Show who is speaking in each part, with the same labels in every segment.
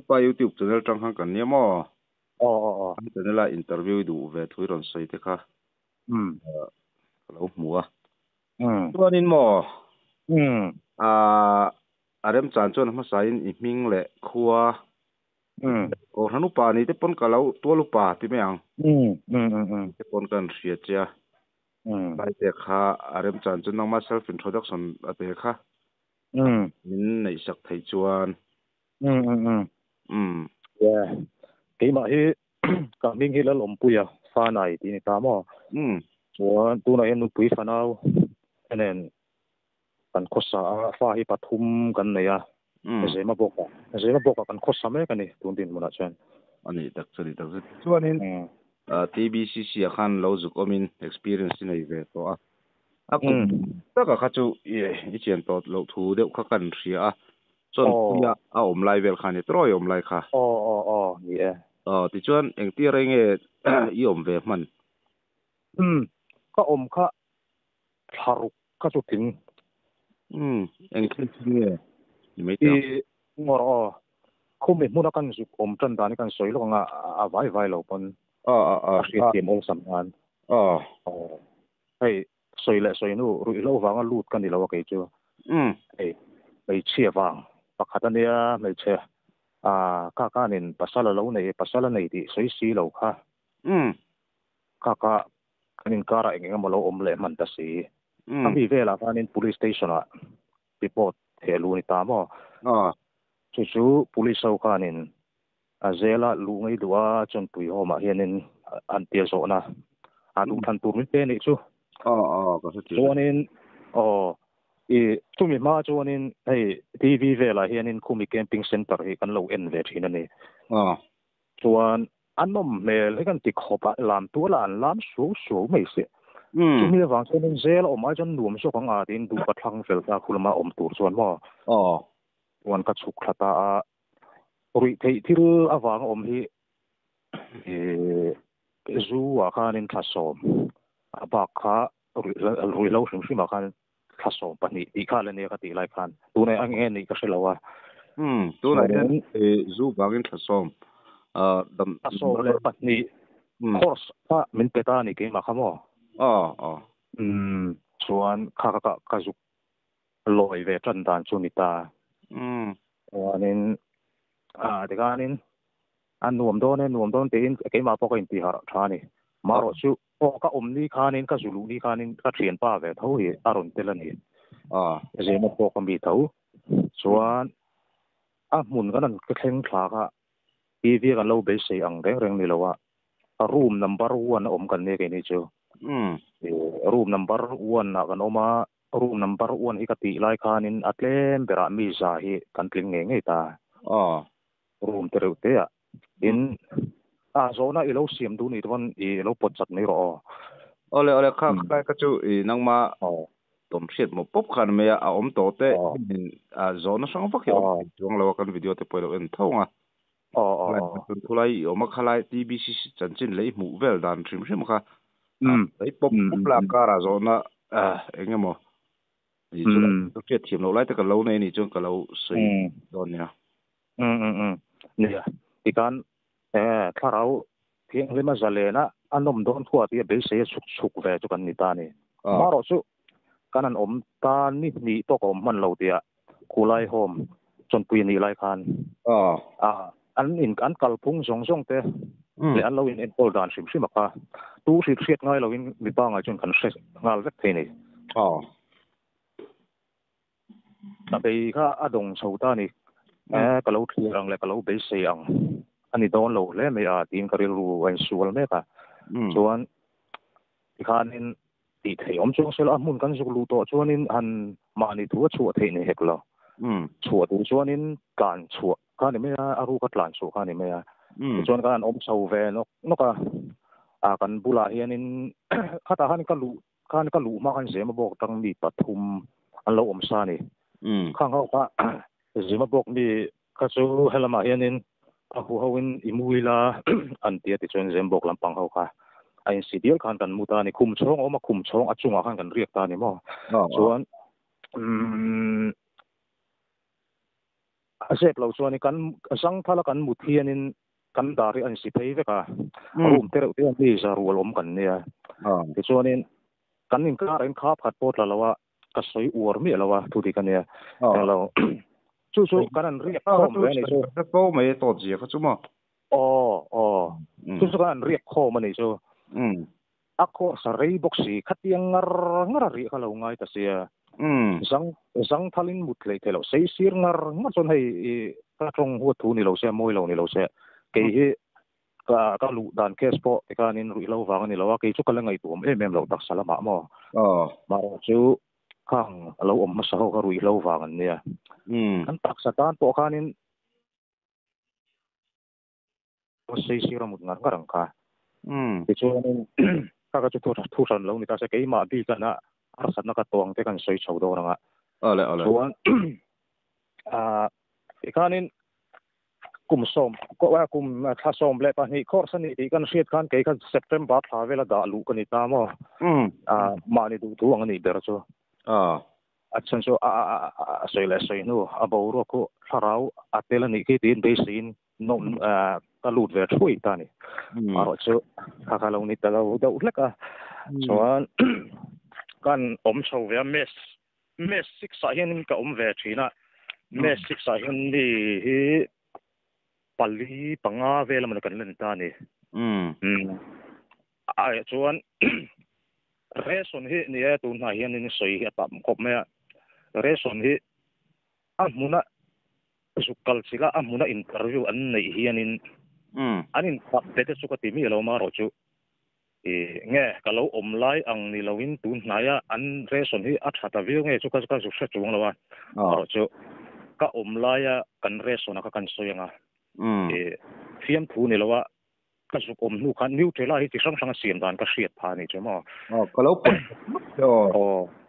Speaker 1: Pa YouTube channel tang khan kan nia maw?
Speaker 2: Aw aw aw.
Speaker 1: Kan channel a interview i duh ve thu i rawn sawi te kha ka lo hmu a. Chuanin maw? A remchan chuan hmasain i hming leh khua Kohhran upa ni te pawn ka lo tual upa ti mai ang. Te pawn ka han hria che a. Lai te kha a remchan chuan nangma self introduction a te kha min neihsak theih chuan. Umm.
Speaker 2: Yeah. Keimah hi ka hming hi Lalawmpuia Fanai tih a ni ta maw? Chuan tunah hian nupui fanau te nen kan khawsa a, fa hi pathum kan nei a, Zema bawkah, Zema bawkah kan khawsa mek a ni tun dinhmunah chuan.
Speaker 1: A nih tak chu a nih tak zet. Chuanin TBCC ah khan lo zuk awmin experience i nei ve tawh a, a kum taka kha chu i chian tawh loh thu deuh kha kan hria a, chuan puia a awm lai vel kha a ni tawh i awm lai kha.
Speaker 2: Aw aw aw ni e.
Speaker 1: Aw tichuan engtir rei nge i awm ve hman?
Speaker 2: Umm ka awm kha thla ruk Ka chu tling.
Speaker 1: Umm, eng thil chu nge ni mai ta?
Speaker 2: I ngawr aw. Khumi hmuna kan zuk awm tan dan hi kan sawi lawk anga a vai vai lo pawn a hriatthiam awlsam nan. Aw. Hei, sawi leh sawi hnu ruihhlo vanga lut ka ni lo a kei chu. Hei, hmeichhia vang pakhat a nia, hmeichhe kha khanin pasal a lo nei, pasal a nei tih sawi si lo kha. Kha kha kan inkarah eng eng emaw lo awm leh hman ta si. A mi velah khanin Police Station ah report theh luh a ni ta maw? Chu chu Police ho khanin a zela luh ngei duh a, chuan Puihawmah hianin an tia zawhna a duh thlan tur min pe a nih chu. Chuanin aw i chumi hma chuanin hei TV velah hianin khumi Camping Centre hi kan lo en ve thin a ni. Chuan A nawm hmel hi kan ti khawp a, lam tual ah an lam suau suau mai si. Chumi avang chuan in zel a awm ai chuan nuam zawk ang a tiin duh ka thlang fel ta khu lama awm tur chuan maw. Chuan ka chhuk thla ta a, ruih theih thil avang a awm hi zu ah khanin thla sawm a bak kha ruihhlo hrim hrim ah khan thla 12 tih kha la nia ka tih lai khan tunah ang nge nih ka hre lo a.
Speaker 1: Umm tunah hian zu vangin thla sawm dam
Speaker 2: Thla 12 course kha min pe ta a ni keimah kha maw?
Speaker 1: Aw aw.
Speaker 2: Umm chuan kha kha ka zuk lawi ve tan dan chu ni ta.
Speaker 1: Umm.
Speaker 2: Chuanin ah tikhanin a nuam dawn e nuam dawn tiin keimah pawh ka intihharh tha a ni. Marawh chu Aw ka awm ni khanin ka zu luh ni khanin ka thianpa ve tho hi a rawn tel a ni. Zema pawh ka mi tho. Chuan a hmun kan han thleng thla kha TV a kan lo beisei ang reng reng ni lo a, room number one a awm kan nia keini chu. Room number one ah kan awm a, room number one hi ka tih lai khanin a tlem berah mi za hi kan tling ngei ngei ta. Room te reuh te ah In a zawhna i lo siam duh nih chuan i lo pawt chat mai rawh aw.
Speaker 1: Awle awle kha khalai kha chu i nangma tawm hriat maw pawp khan mai a a awm tawh te a zawhna hrang vak hi a awm thei chuang lo a kan video te pawh i lo en tho ang a. Khalai kha chuan khulai i awm a khalai TBCC chanchin leh i hmuh vel dan hrim hrim kha i pawp pawp la kar ah zawhna eng emaw i chu hriat thiam loh lai te ka lo nei anih chuan ka lo sawi dawn nia.
Speaker 2: Umm umm umm nia tikhan eh thlarau thianghlim a zalen a a nawm dawn thuah tih a beisei a chhuk chhuk ve chu kan ni ta a ni. Amaherawh chu kan han awm ta ni hnih pawh ka awm hman lo tih ah Khulai Home chawnpui a nih lai khan an in an kalphung zawng zawng te leh an lo in enkawl dan hrim hrim a kha tu hrilh hriat ngai lo in mipa ngai chuan kan hre nghal vek thei a ni. Ka bei kha a dawng chho ta a ni. Eh, ka lo thlir ang leh ka lo beisei ang a ni dawn lo hle mai a tiin ka rilru a insual mek a. Chuan tikhanin tih theih awm chuang sela a hmun kan zuk luh tawh chuanin han mahni thu a chhuah theih ni hek lo. Chhuah tur chuanin tlan chhuah kha a ni mai a, a ruka tlan chhuah kha a ni mai a. Tichuan kan han awm chho ve nawk nawk a, a kan bulah hianin khatah khan ka luh Khan ka luh hma khan Zemabawk tang mi pathum an lo awm sa a ni. Khang ho kha Zemabawk mi kha chu helamah hianin a hu hoin i mu ila an ti a tichuan Zemabawk lampang ho kha a insi dial khan kan mu ta a ni. Khum chhawng a awm a, khum chhawng a chungah khan kan riak ta a ni maw. Chuan umm. A zep lo chuan kan zangthala kan mut hianin kan dar hi an si phei vek a room te reuh te mi za rual awm kan nia tichuanin kan inkar in khap khat pawh tla lo a ka sawi uar miah lo a thu dik ania englo chu chu kan an riak khawm ve ani chu
Speaker 1: ko mai to zia kha chu ma
Speaker 2: aw aw chu chu kan an riak khawm ani chu a khaw sarei bawk si khatiang ngar ngar a ri kha lo ngai ta sia zang zang thalin mut hlei thei lo sei sir ngar ngar chuan hei ka tawng huat thu ni lo se mawi lo ni lo se kei hi ka ka lu dan case pawh tikanin ruihhlo vang ani lo a kei chu ka la ngaihtuah em em lo taksa lamah maw mah chu khang alo awm hmasa ho kha ruihhlo vang an nia kan taksa tan pawh khanin sei sir a mut ngar ngar ang kha tichuanin ka ka chu thu hran lo ni ta se keimah bik ana harsatna ka tawng te kan sawi chho dawn anga
Speaker 1: ale ale
Speaker 2: chuan a tikhanin kum som ko kum thla som le pahnih course ani tih kan hriat khan kei khan September thla vela dah luh ka ni ta maw a mahni duh thu ang ani ber chu a chan chu a a sawi leh sawi hnu a boruak khu thlarau a tel ani khi tiin beiseiin nom ka lut ve thui ta ni aro chu kha kha lo ni ta lo deuh hlek a chuan kan awm chho ve a mes mes 6 ah hianin ka awm ve thina mes 6 ah hian mi hi pali panga vela man kan len ta ni ai chuan ration hi ni e tun hna hianin sawi hi a tam khawp mai a ration hi a hmuna zukal chila a hmuna interview an nei hianin an in khap te te chu ka ti mi lo ma ro chu e nge ka lo awm lai ang ni loin tun hnaia an ration hi a thata viau nge chu ka ka zu hre chuang lo a ro chu ka awm laia kan ration a ka kan sawi anga e fiam thu ni lo a ka zuk awm hnu khan Nutella hi chi hrang hrang a siam dan ka hriat pha ni chu maw
Speaker 1: ka lo pawh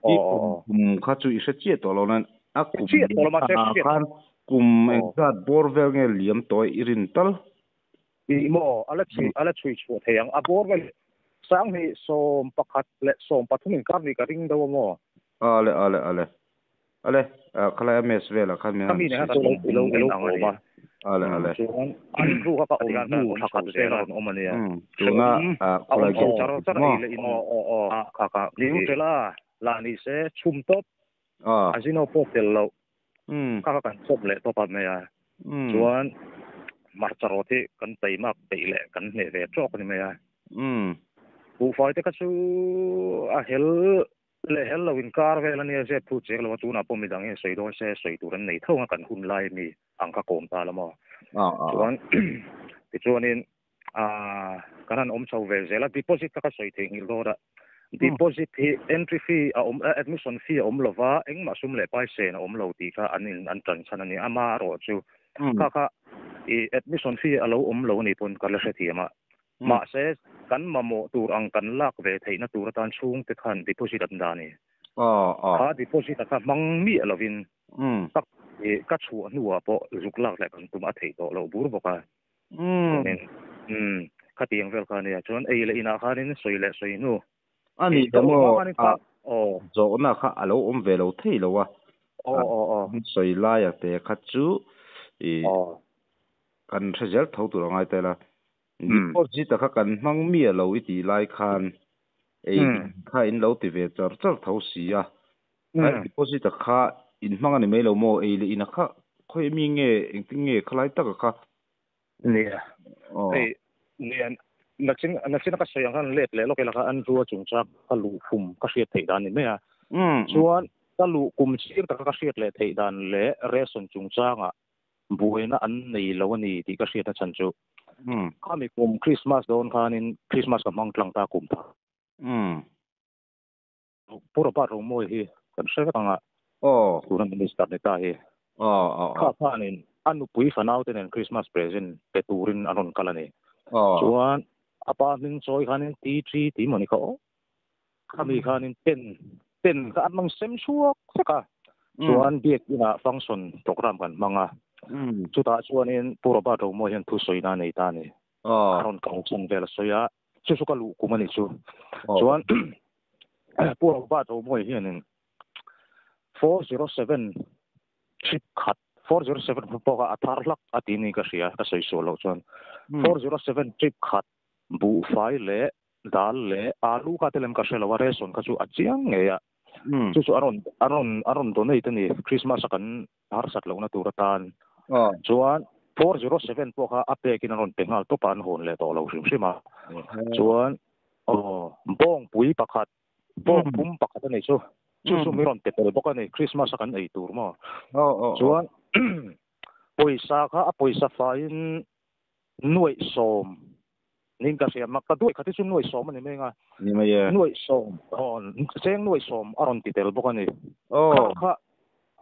Speaker 1: aw kum kha chu i hre chiah tawh lo nan a kum
Speaker 2: chiah tawh lo ma se hriat
Speaker 1: khan kum engzat bawr vel nge liam tawi i rin tal
Speaker 2: i maw ala chui ala chui chhuah thei ang a bawr vel sang hi som pakhat le som pathum in kar ni ka ring do maw
Speaker 1: ale ale ale ale khalai ms vela khan me
Speaker 2: kami ne ha lo lo lo awm a
Speaker 1: ale ale
Speaker 2: chuan an ru kha ka awm hnu thakhat vel a rawn awm ania
Speaker 1: tuna khalai
Speaker 2: char char ei le in a kha ka Nutella la ni se chhum top azino pawh tel lo kha ka kan chawp leh tawp a mai a chuan hmarcha rawt hi kan taimak peih leh kan hne ve tawk ani mai a buhfai te kha chu a hel le hel lo in kar vel ania zep thu chek lo a tuna pawh midang hian sawi dawn se sawi tur an nei tho ang kan hun lai mi ang kha kawm ta la maw chuan tichuanin a kan han awm chho ve zel a deposit kha ka sawi thei ngil dawn a deposit hi entry fee a awm admission fee a awm lova engmah sum leh pai sen a awm lo tih kha an in an tan chhan ani ama ro chu kha kha i admission fee a lo awm lo ani pawn ka la hrethiam a ma se kan mamawh tur ang kan lak ve theihna tur atan chhung te khan deposit an da ni kha deposit a kha hmang mi lovin tak ka chhuah hnuah pawh zuk lak leh kan tum a theih tawh lo bur bawk a kha tiang vel kha ania chuan ei leh inah khanin sawi leh sawi hnu
Speaker 1: ani emaw zawhna kha a lo awm ve lo thei lo a sawi laia te kha chu i kan hre zel tho tur angai te la deposit kha kan hmang mi lo i ti lai khan ei kha in lo ti ve char char tho si a deposit kha in hmang ani mai lo maw ei leh ina kha khoi mi nge engtin nge khalai taka kha
Speaker 2: nia ei nia nachin nachin ka sawi ang khan let leh lawk ila kha an rua chungchang ka lu kum ka hriat theih dan ni mai a chuan ka lu kum chiang taka ka hriat leh theih dan leh ration chungchanga buaina an nei lo ani tih ka hriat na chan chu khami kum Christmas dawn khanin Christmas ka hmang tlang ta kum tha pura pa ro mawi hi kan hre vek anga tuna minister ni ta hi kha khanin anu pui fanau te nen Christmas present pe turin an rawn kal ani chuan apa hming chawi khanin ti thi ti mawni kha aw khami khanin pen pen kha an mang sem chhuak vek a chuan biak inah function program kan hmang a chutah chuanin pura pa ro mawi hian thu sawina nei ta ni a rawn kal chung vel a sawi a chu chu ka luh kum ani chu chuan pura pa ro mawi hianin 407 trip khat 407 pawh kha a thar hlak a ti ni ka hria ka sawi sual loh chuan 407 trip khat buhfai leh dal leh alu kha te lem ka hre lo a ration kha chu a chiang ngei a chu chu a rawn a rawn a rawn donate a ni Christmas a kan harsat lohna tur atan chuan 407 pawh kha a pekin a rawn pe nghal tawp a an hawn leh tawh lo hrim hrim a chuan aw bawngpui pakhat bawng pum pakhat a ni chu chu chu mi rawn pe tel bawk a ni Christmas a kan ei tur maw chuan pawisa kha a pawisa faiin nuaih sawm ning ka hria mak ka duai khat hi chu nuaih sawm a ni mai anga
Speaker 1: ni mai e
Speaker 2: nuaih sawm aw cheng nuaih sawm a rawn ti tel bawk a ni kha kha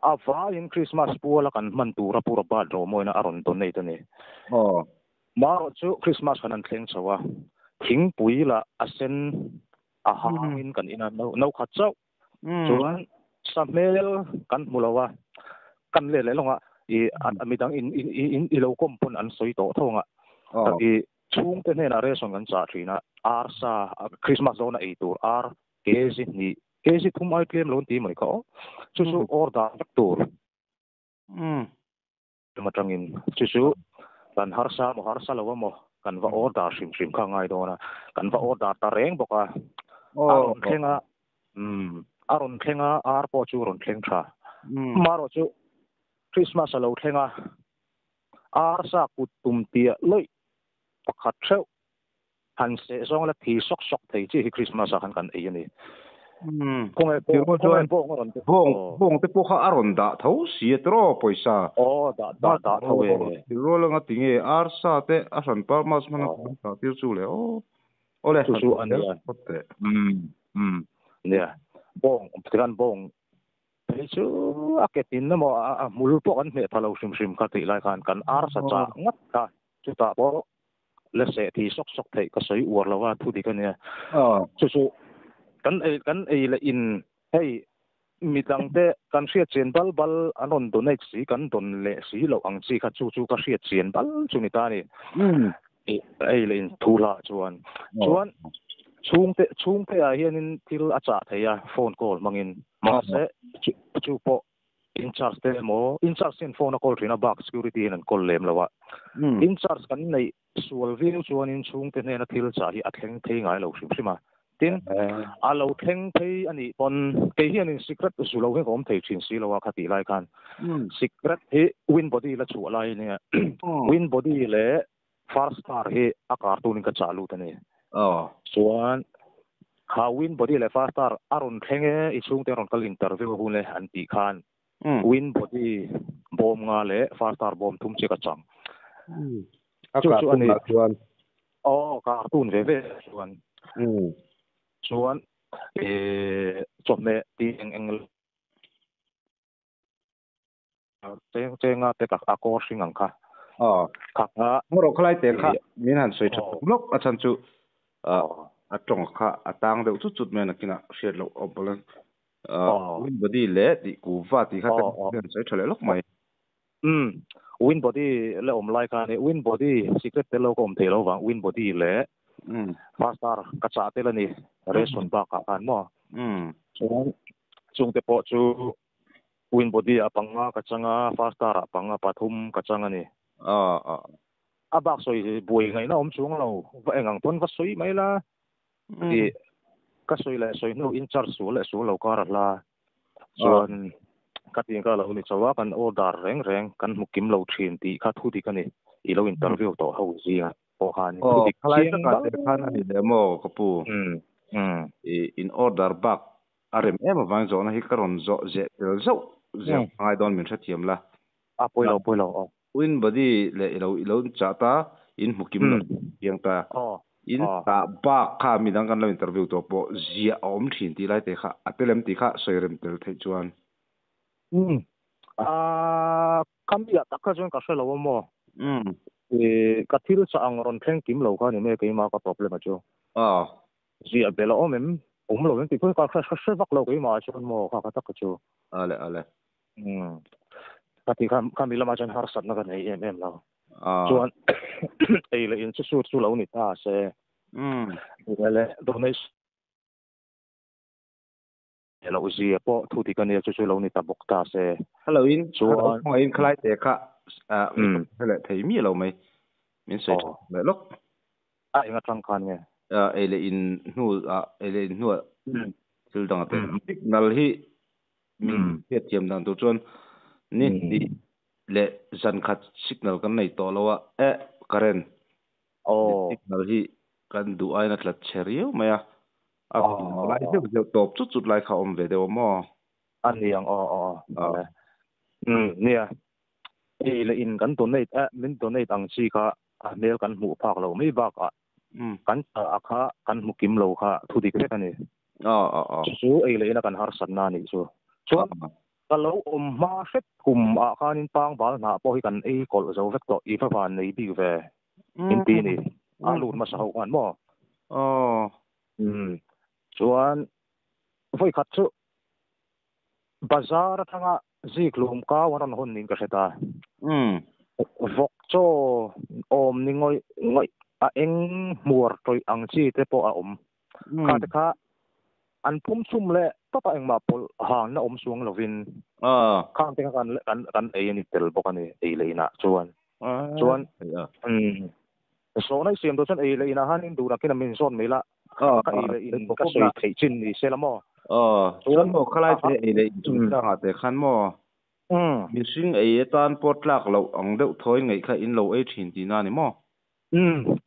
Speaker 2: a vaiin Christmas puala kan hman tura pura bat rawmawina a rawn donate a ni marawh chu Christmas kan an thleng chho a thingpui lah a sen a hangin kan ina no khat chauh chuan sahmel kan hmu lo a kan leh leh lawnga i midang in in i lo kawm pawn an sawi tawh tho anga i chhungte hnenah ration kan chah thin a ar sa Christmas zawna ei tur ar kg hnih kg thum ai tlem lo an ti mai kha aw chu chu order vek tur atangin chu chu kan harsa maw harsa lo amaw kan va order hrim hrim kha ngai dawn a kan va order ta reng bawk a a rawn thleng a a rawn thleng a ar pawh chu rawn thleng tha marawh chu Christmas a lo thleng a ar sa kut tum tiah lawih pakhat theuh han seh zawng la thi sawk sawk thei chi hi Christmas ah khan kan ei a ni. Khawnge khawnge bawng a rawn
Speaker 1: bawng bawng te pawh kha a rawn dah tho si a tiraw pawisa.
Speaker 2: Aw dah dah dah tho e.
Speaker 1: Tirawl anga ti nge ar sa te a hran par mas hman a dah tir chu le aw. Awle
Speaker 2: chu chu a nia. Nia bawng tikhan bawng hei chu a ke tin emaw a hmul pawh kan hmeh pha lo hrim hrim kha tih lai khan kan ar sa chah ngat kha chutah pawh la seh thi sawk sawk theih ka sawi uar lo a thu dik a nia chu chu kan ei kan ei leh in hei midang te kan hriat chian bal bal an rawn donate si kan don leh si loh ang chi kha chu chu ka hriat chian bal chu ni ta a ni ei leh in thu hlah chuan chuan chhungte chhungte ah hianin thil a chah thei a phone call hmangin mahse chu pawh in charge te emaw in charge hian phone a call thin a bak security hian an call lem lo a in charge kan neih sual viau chuanin chhungte hnena thil chah hi a thleng phei ngai lo hrim hrim a tin a lo thleng phei a nih pawn kei hianin secret zu lo hi ka awm thei thin si lo a kha tih lai khan secret hi win body la chhuah lai ania win body leh first star hi a cartoon in ka chah lut a ni. Chuan kha win body leh first star a rawn thleng e i chhungte rawn kal interview hun e an tih khan win body bawm nga leh first star bawm thum che ka chang.
Speaker 1: Chu chu a ni.
Speaker 2: Aw cartoon ve ve chuan. Chuan chawhmeh ti eng eng cheng chenga te ka a kawr hring ang kha kha kha
Speaker 1: ngoro khalai te kha min han sawi tha lok a chan chu a tawng kha a tang deuh chut chut mai nakina hriat loh awm pawh win body leh tih kuva tih kha te han sawi tha leh lawk mai.
Speaker 2: Win body le awm lai khan win body secret te lo ka awm thei lo vang win body leh first star ka chah tel a ni ration bakah khan maw chuan chungte pawh chu win body ah panga ka chang a first star ah panga pathum ka chang a ni. A bak sawi buai ngaihna awm chuang lo va eng ang pawn va sawi mai la ti ka sawi leh sawi hnu in charge sual leh sual lo kar a hla chuan ka tin ka lo ni chauh a kan order reng reng kan hmu kim lo thin tih kha thu dik a ni i lo interview tawh ho zinga pawh khan
Speaker 1: thu dik chiang bal khan a ni leh maw ka pu in order bak a rem em avang zawhna hi ka rawn zawh zeh tel zauh zeuh ngai dawn min hrethiam la
Speaker 2: a pawi lo pawi lo aw
Speaker 1: win body leh i lo i lo chah ta in hmu kim lo chiang ta in tah bak kha midang kan lo interview tawh pawh ziah a awm thin tih lai te kha a tel em tih kha sawi rem tel theih chuan
Speaker 2: a ka miah tak kha chuan ka hre lo a maw ka thil chah ang rawn thleng kim lo kha ni mai keimah ka problem a chu ziah bel a awm em awm lo em tih pawh ka hre hre vak lo keimah chuan maw kha ka tak chu
Speaker 1: ale ale
Speaker 2: ka ti kha khami lamah chuan harsatna ka nei em em lo chuan ei leh in chu chu chu lo ni ta se le donation. Lo zia pawh thu dik ania chu chu lo ni ta bawk ta se.
Speaker 1: Hello in
Speaker 2: Chuan
Speaker 1: in khalai te kha a thei mi lo mai min sei le lok
Speaker 2: a enga tang khan nge
Speaker 1: ele in hnu a ele in hnu thil dang te signal hi min thiat thiam dan tu chuan ni ni le zan khat signal kan nei to lo a e current signal hi kan du aina tlat cheriu mai a a lai deuh deuh tawp chut chut lai kha awm ve deuh maw
Speaker 2: aniang aw aw nia ei le in kan donate a min donate ang chi kha a hmel kan hmuh phak lo mai bak a kan a kha kan hmu kim lo kha thu dik vek ani chu ei le ina kan har sat na ni chu chuan ka lo awm hma hret kum a khanin pang bal hna pawh hi kan ei kawlh zo vek tawh i va van nei bik ve in ti ni a lut hmasa ho khan maw chuan voi khat chu bazar atanga zik lum kau an rawn hawn niin ka hre ta vawk chaw awm ni ngawih ngawih a eng hmuar tawih ang chi te pawh a awm kha te kha an phum chhum leh tawp a engmah pawlh hangna awm chuang lovin khang te kha kan kan kan ei ani tel bawk ani ei leh inah chuan chuan zawhna i siam tur chuan ei leh inah hianin duh nakin a min zawn mai la ka ei leh in ka sawi theih chin ni se la maw
Speaker 1: chuan maw khalai te ei leh in chungchangah te khan maw mihring ei atan pawh tlak loh ang deuh thawi ngaih kha in lo ei thin tihna ni maw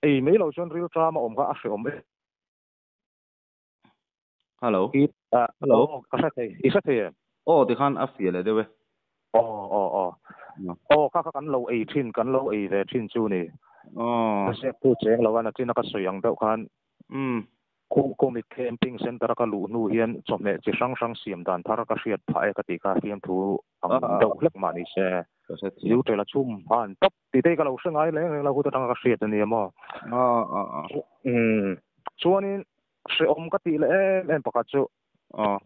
Speaker 2: ei mai lo chuan ril ṭam a awm kha a hreawm e
Speaker 1: Hello
Speaker 2: hello ka hre thei i hre thei em
Speaker 1: aw tikhan a fiah leh deuh e
Speaker 2: aw aw aw aw kha kha kan lo ei thin kan lo ei ve thin chu ni
Speaker 1: aw
Speaker 2: ka ziak tu cheng lo a nachin a ka sawi ang deuh khan Kumi camping center a ka luh hnu hian chawhmeh chi hrang hrang siam dan thar ka hriat phah e ka tih kha fiamthu ang deuh hlek mah ni se Zeutel a chhum han tawp tih te hi ka lo hre ngai reng reng lo hut atanga ka hriat a nia maw chuanin hrehawm ka tih leh em em pakhat chu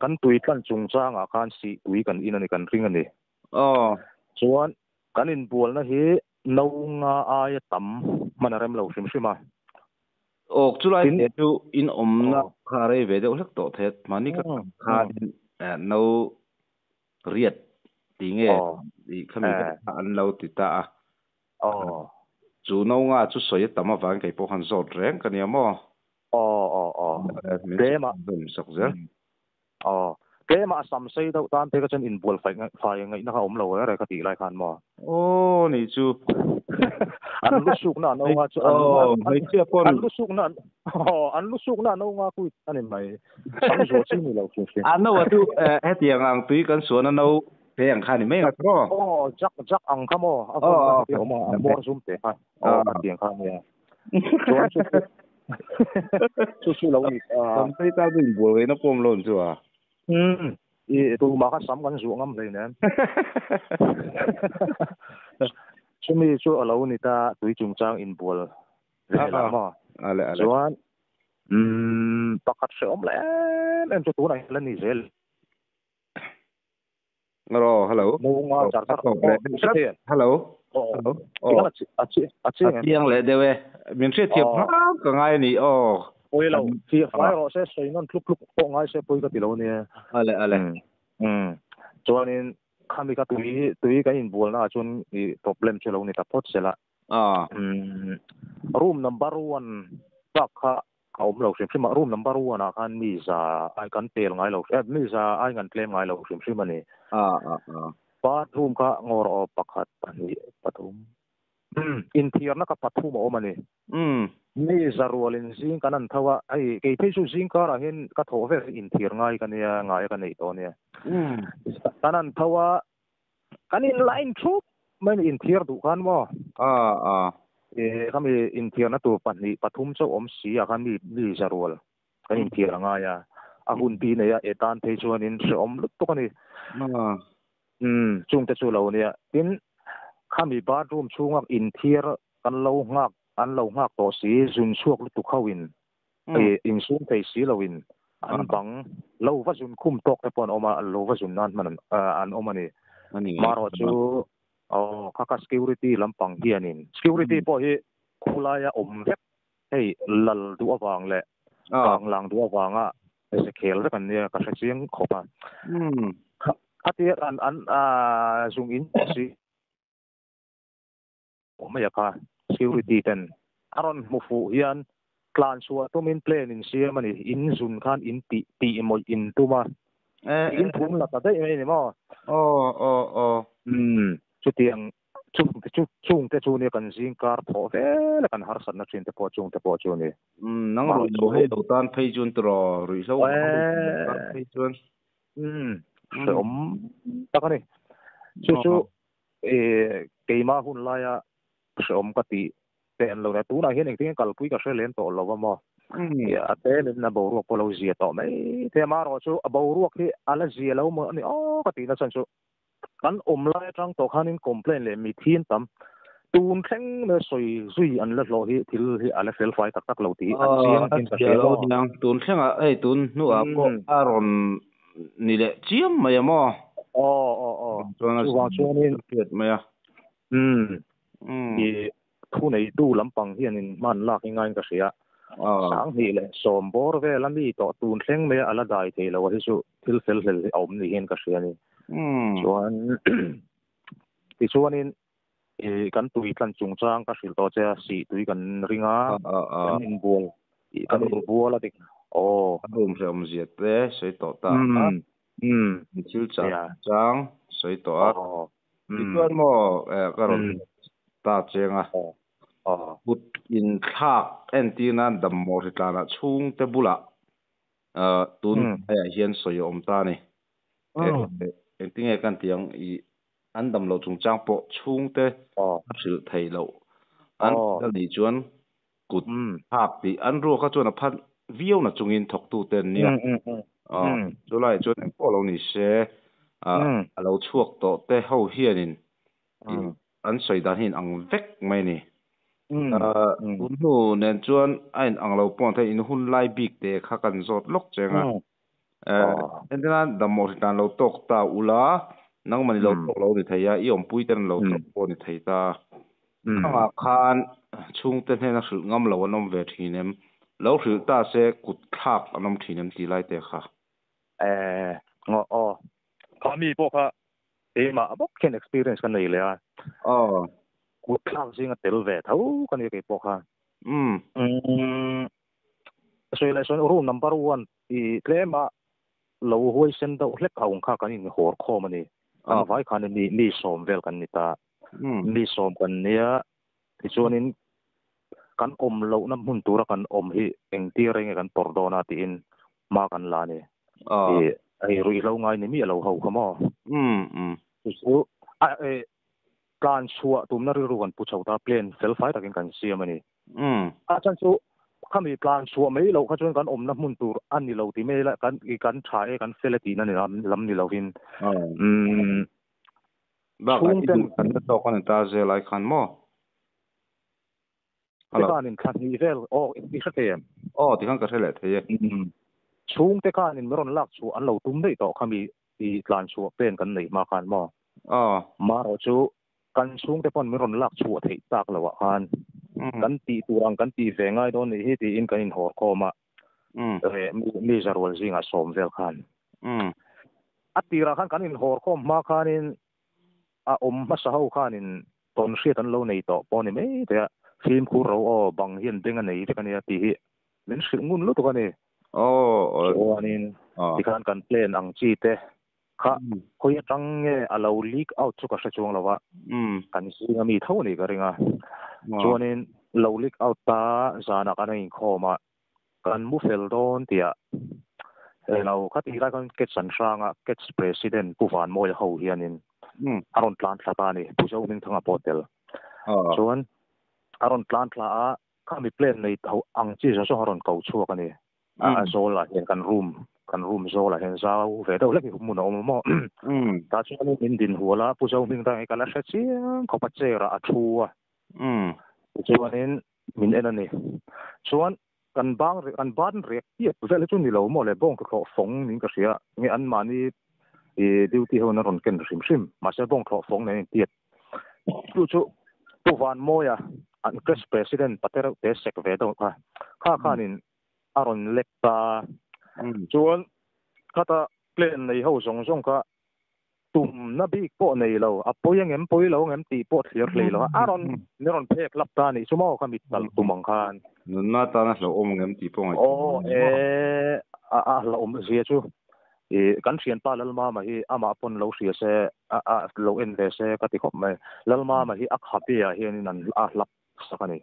Speaker 2: kan tui tlan chungchangah khan sih tui kan in a ni kan ring a ni chuan kan inbualna hi no nga aia tam hman a rem lo hrim hrim a.
Speaker 1: Awk chulai te chu in awmna kha rei ve deuh hlek tawh thet mahni ka khanin no riat ti nge tih khami kha an lo ti ta a. Chu no nga chu sawi a tam avangin kei pawh khan zawt reng ka nia maw?
Speaker 2: Aw aw aw.
Speaker 1: Min zawm sak zel.
Speaker 2: Aw. Keimah a sam sei deuh tan phei kha chuan inbual fai fai ngaihna kha awm lo e rei ka tih lai khan maw?
Speaker 1: Aw nih chu.
Speaker 2: An lu sukna an aw nga chu an
Speaker 1: hmeichhia pawn
Speaker 2: an lu sukna aw an lu sukna an aw nga kuit a ni mai. Sam zuah chi ni lo hrim hrim.
Speaker 1: A no a chu hetiang ang tui kan suan a no te ang kha ni mai ang chu maw?
Speaker 2: Aw jak jak ang kha maw? A vawn kha heti awm a a hmawr zum te kha. Aw khatiang kha nia. Chuan chu chu chu chu lo ni
Speaker 1: a. Sam sei ta chu inbual ngaihna pawh awm lo ang chu a.
Speaker 2: Umm i tumah kha sam kan zuah ngam hleinem. Chumi chu a lo ni ta tui chungchang inbual vel ah maw.
Speaker 1: Ale ale.
Speaker 2: Chuan umm pakhat hrehawm leh em em chu tunah hian la ni zel.
Speaker 1: Hello, hello.
Speaker 2: Munga char char.
Speaker 1: Hello. Hello.
Speaker 2: Oh. A chi a chi
Speaker 1: a chiang leh deuh e. Min hriat thiam hram ka ngai ni aw.
Speaker 2: Pui lo. Fi fai rawh se sawi nawn tluk tluk pawh ngai se pui ka ti lo nia.
Speaker 1: Ale ale.
Speaker 2: Chuanin khami ka tui tui kan inbualna ah chuan i problem chu lo ni ta phawt sela. Room number 1 bak kha a awm lo hrim hrim a, room number 1 ah khan mi za ai kan pel ngai lo, mi za ai kan tlem ngai lo hrim hrim a ni. Bathroom kha ngawr aw pakhat, pahnih, pathum, inthiarna kha pathum a awm a ni. Mi za rualin zing kan an tho a, hei kei phei chu zing karah hian ka thawh vel hi inthiar ngai ka nia, ngai a ka neih tawh a nia. Kan an tho a, Kan in line thup mai ni inthiar duh khan maw? E khami inthiarna tur pahnih pathum chauh awm si ah khan mi mi zarual kan inthiar a ngai a, a hun pi nei a e tan phei chuanin hrehawm lutuk a ni. Umm chungte chu lo nia. Tin khami bathroom chhunga inthiar kan lo nghak an lo nghak tawh si zun chhuak lutuk ho in e insum thei si lo in an bang lo va zun khum tawk te pawh an awm a, lo va zun nan hman an awm a ni. Marawh chu aw kha kha security lampang hianin security pawh hi khulaia awm vek hei lal duh avang leh kanglang duh avanga. Se khel vek an nia ka hre chiang khawp a. Khatia an an zung in si mai a kha security ten a rawn hmu fuh hian tlan chhuah tumin plan in siam a ni. In zun khan in tih tih mawlh in tum a. In phum la ta daih mai a ni maw?
Speaker 1: Aw aw aw.
Speaker 2: Chutiang chungte chu chungte chu nia kan zing kar thawh vel a kan harsatna thin te pawh chungte pawh chu a ni.
Speaker 1: Nang ruih lo hei lo tan phei chuan tiraw ruihhlo tan phei chuan.
Speaker 2: Hrehawm tak a ni. Chu chu keimah hun laia hrehawm ka tih te an lo nia. Tunah hian engtin nge kalpui ka hre lem tawh lo a maw. A tel in a boruak pawh lo zia tawh mai thei a. Amaherawhchu chu a boruak hi a la zia lo maw a ni aw ka tihna chuan chu kan awm lai atang tawh khanin complaint leh mi thin tam tun thleng mai sawi zui an la hlawh hi thil hi a la fel fai tak tak lo tih an chiang in ka hria maw.
Speaker 1: Tun thlengah hei tun hnuah pawh a rawn ni leh chiam mai a maw.
Speaker 2: Aw aw aw chuvang chuanin
Speaker 1: hriat mai a.
Speaker 2: I thuneitu lampang hianin hman lak i ngaiin ka hria. Sanghnih leh sawm bawr vel a mi tawh tun thleng mai a a la dai thei lo a hi chu thil fel hlel hi a awm niin ka hria a ni. Chuan tichuanin kan tui tlan chungchang ka hrilh tawh che a, sih tui kan ring a, kan inbual kan inbual a dik aw.
Speaker 1: A room hrehawm zia te sawi tawh ta a, thil chah chungchang sawi tawh a. Tichuan maw ka rawn ta cheng a, kut inthlak entir nan dammawh hritlanah chhungte bulah tun hnuaiah hian sawi a awm ta a ni. Engtinge kan tih ang i an dam loh chungchang pawh chhungte a hrilh theih loh an a nih chuan kut thlak tih an ruak kha chuan a phat viau na chungin thawktute an nia. Chulaiah chuan engpawh lo ni se a lo chhuak tawh te ho hianin an sawi dan hi in ang vek mai a ni. Tun hnu nen chuan a in ang lo pawh ang thei in hun lai bik te kha kan zawt lawk cheng a. Entirna damawh hri tlan lo tawk ta ula, nangmah ni lo tawk lo ni thei a, i awmpui ten lo tawk pawh ni thei ta. Khangah khan chhungte hnena hrilh ngam lo an awm ve thin em? Lo hrilh ta se kut thlak an awm thin em tih lai te kha?
Speaker 2: Aw aw, kha mi pawh kha keimah bawk khian experience ka nei leh a.
Speaker 1: Aw.
Speaker 2: Kut thlak zinga tel ve tho ka nia kei pawh kha. Sawi leh sawi room number one i tlema lo huaisen deuh hlek ang kha kan inhawr khawm a ni. Kan vai khan mi mi sawm vel kan ni ta. Mi sawm kan nia tichuanin kan awm lohna hmun tura kan awm hi engtir reng nge kan tawrh dawn a tiin hma kan la a ni. I hei ruihhlo ngai ni miah lo ho kha maw. Chu a tlan chhuah tumna rilru kan pu chho ta plan fel fai takin kan siam a ni. A chan chu khami tlan chhuah mai loh kha chuan kan awmna hmun tur a ni lo ti mai la kan kan tha e kan fel e tihna ni lam lam ni lovin umm
Speaker 1: Bakah i duh thanna tawk a ni ta zel ai khan maw?
Speaker 2: Hello. Khanin thla hnih vel aw i hre thei em?
Speaker 1: Aw tikhan ka hre leh thei e.
Speaker 2: Chhungte khanin min rawn lak chhuah an lo tum daih tawh khami i tlan chhuah pen kan neih hma khan maw?
Speaker 1: Aw.
Speaker 2: Marawh chu Kan chhungte pawn min rawn lak chhuah theih tak lo ah khan kan tih tur ang kan tih ve ngai dawn nih hi tiin kan inhawr khawm a, mi zarual zingah sawm vel khan. A tirah khan kan inhawr khawm hma khanin a awm hmasa ho khanin tawn hriat an lo nei tawh pawh a ni mai thei a, fimkhur ro aw bang hian beng a nei vek a nia tih hi min hrilh ngun lutuk a ni. Chuanin tikhan kan plan ang chi te Kha khawi atang nge a lo leak out chu ka hre chuang lo a, kan zinga mi tho a nih ka ring a. Chuanin lo leak out ta zanah kan inkhawm a, kan mu fel dawn tih ah elo kha tih lai khan Catch an hrang a, Catch President Pu Vanmawia ho hianin a rawn tlan thla ta a ni, Pu Zohmingthanga pawh tel. Chuan a rawn tlan thla a, khami plan nei tho ang chi zawng zawng a rawn ko chhuak a ni. A zawl ah hian kan room kan room zawl ah hian zau ve deuh hlek hi hmun a awm a maw tah chuan min din hual a Pu Zohmingthanga hi ka la hre chiang khawp a chair ah a thu a tichuanin min en a ni chuan kan bang kan ban rek piap vel hi chu ni lo maw le bawng thlawh fawng niin ka hria nge anmahni ih duty ho in a rawn ken hrim hrim mahse bawng thlawh fawng nen a intiat Chu chu Pu Vanmawia an Press President Patereuh te sek ve deuh kha kha khanin a rawn lek ta. Chuan khata plan nei ho zawng zawng kha tum na bik pawh nei lo a pawi ang em pawi lo ang em tih pawh thlir hlei lo a rawn ni rawn phek lap ta anih chu maw kha mit kalh tum ang khan.
Speaker 1: Nunna tana hlauhawm ang em tih pawh ngaihtuah
Speaker 2: Aw e a a hlauhawm zia chu i kan thianpa Lalmama hi amah pawn lo hria se a a lo en ve se ka ti khawp mai. Lalmama hi a khabe ah hianin an a hlap sak a ni.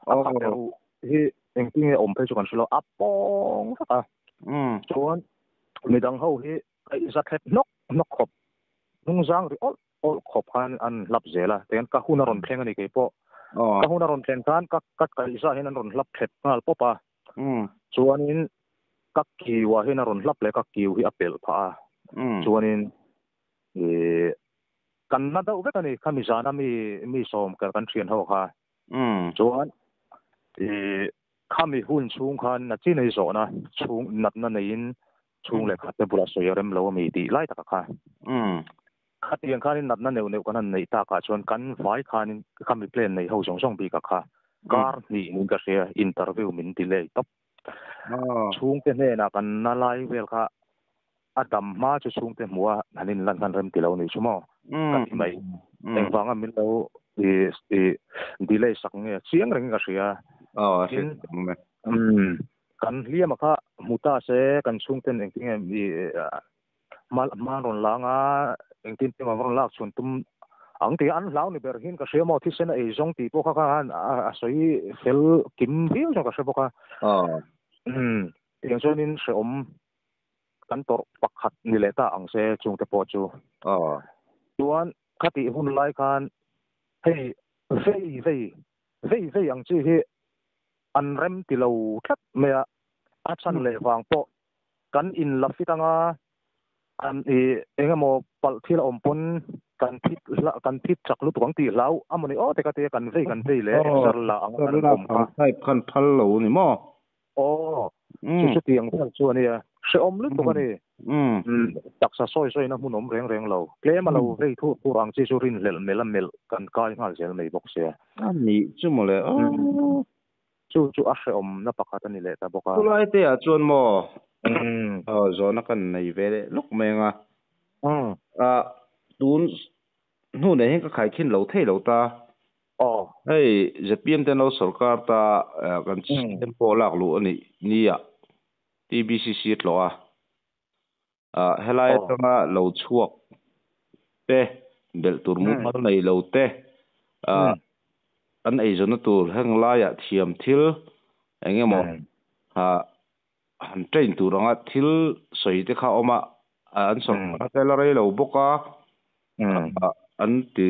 Speaker 2: A khabe ruh hi engtin nge awm phei chu kan hre lo a pawng vek a. Chuan midang ho hi kaih za thlep hnawk hnawk khawp hnungzang ri awlh awlh khawp khan an hlap zel a. Tihian ka hun a rawn thleng a ni kei pawh. Ka hun a rawn thlen khan ka ka kaih zah hian an rawn hlap thlep nghal pawp a. Chuanin ka kiu ah hian a rawn hlap leh ka kiu hi a pelh phah a. Chuanin ih kan na deuh vek a ni khami zana mi mi sawm kan thian ho kha. Chuan ih khami hun chhung khan na chi nei zawhna chhung natna neiin chhung leh khat te bulah sawi a rem lo a mi tih lai taka kha. Khatiang khanin natna neuh neuh kan han neih takah chuan kan vai khanin khami plan nei ho zawng zawng bikah kha kar hnih niin ka hria interview min delay tawp. Chhungte hnenah kan na lai vel kha a dam hma chu chhungte hmuh a han inlan khan rem ti lo ni chu maw ka ti mai. Engvanga min lo delay sak nge chiang rengin ka hria. Tin, kan hliama kha hmu ta se kan chhungten engtinge hma rawn lang a, engtin te mah rawn lak chhuan tum ang tih an hlau ni ber hian ka hria maw, thisen a ei zawng tih pawh kha khan a sawi fel kim viau chuan ka hre bawk a. Tiang chuanin hrehawm kan tawrh pakhat ni leh ta ang se chungte pawh chu. Chuan khatih hun lai khan hei vei vei vei vei ang chi hi an rem ti lo tlat mai a, a chhan leh vang pawh kan in la fit anga an i eng emaw palh thil a awm pawn kan phit hla kan phit chak lutuk ang tih hlau a mawni aw te ka tia kan vei kan vei leh exer la ang an awm kha.
Speaker 1: Type khan phal lo ni maw?
Speaker 2: Aw chu chutiang vel chu a nia hrehawm lutuk a ni. Taksa sawi sawina hmun awm reng reng lo tlem a lo vei thur thur ang chi chu rinhlelh melh a melh kan kai nghal zel mai bawk sia.
Speaker 1: A nih chu mawle aw.
Speaker 2: Chu chu a hrehawmna pakhat a ni leh ta bawk a.
Speaker 1: Chulai te ah chuan maw zawhna kan nei ve leh lawk mai ang a. Tun hnu nen hian ka khaikhin lo thei lo ta. Hei ZPM te an lo sawrkar ta kan CM pawh lak luh a nih nia TBCC a tlawh a. Helai atanga lo chhuak te, belh tur mumal nei lo te, an eizawnna tur heng laiah thiam thil eng emaw han train tur anga thil sawi te kha a awm a, an sawrkar te la rei lo bawk a, an ti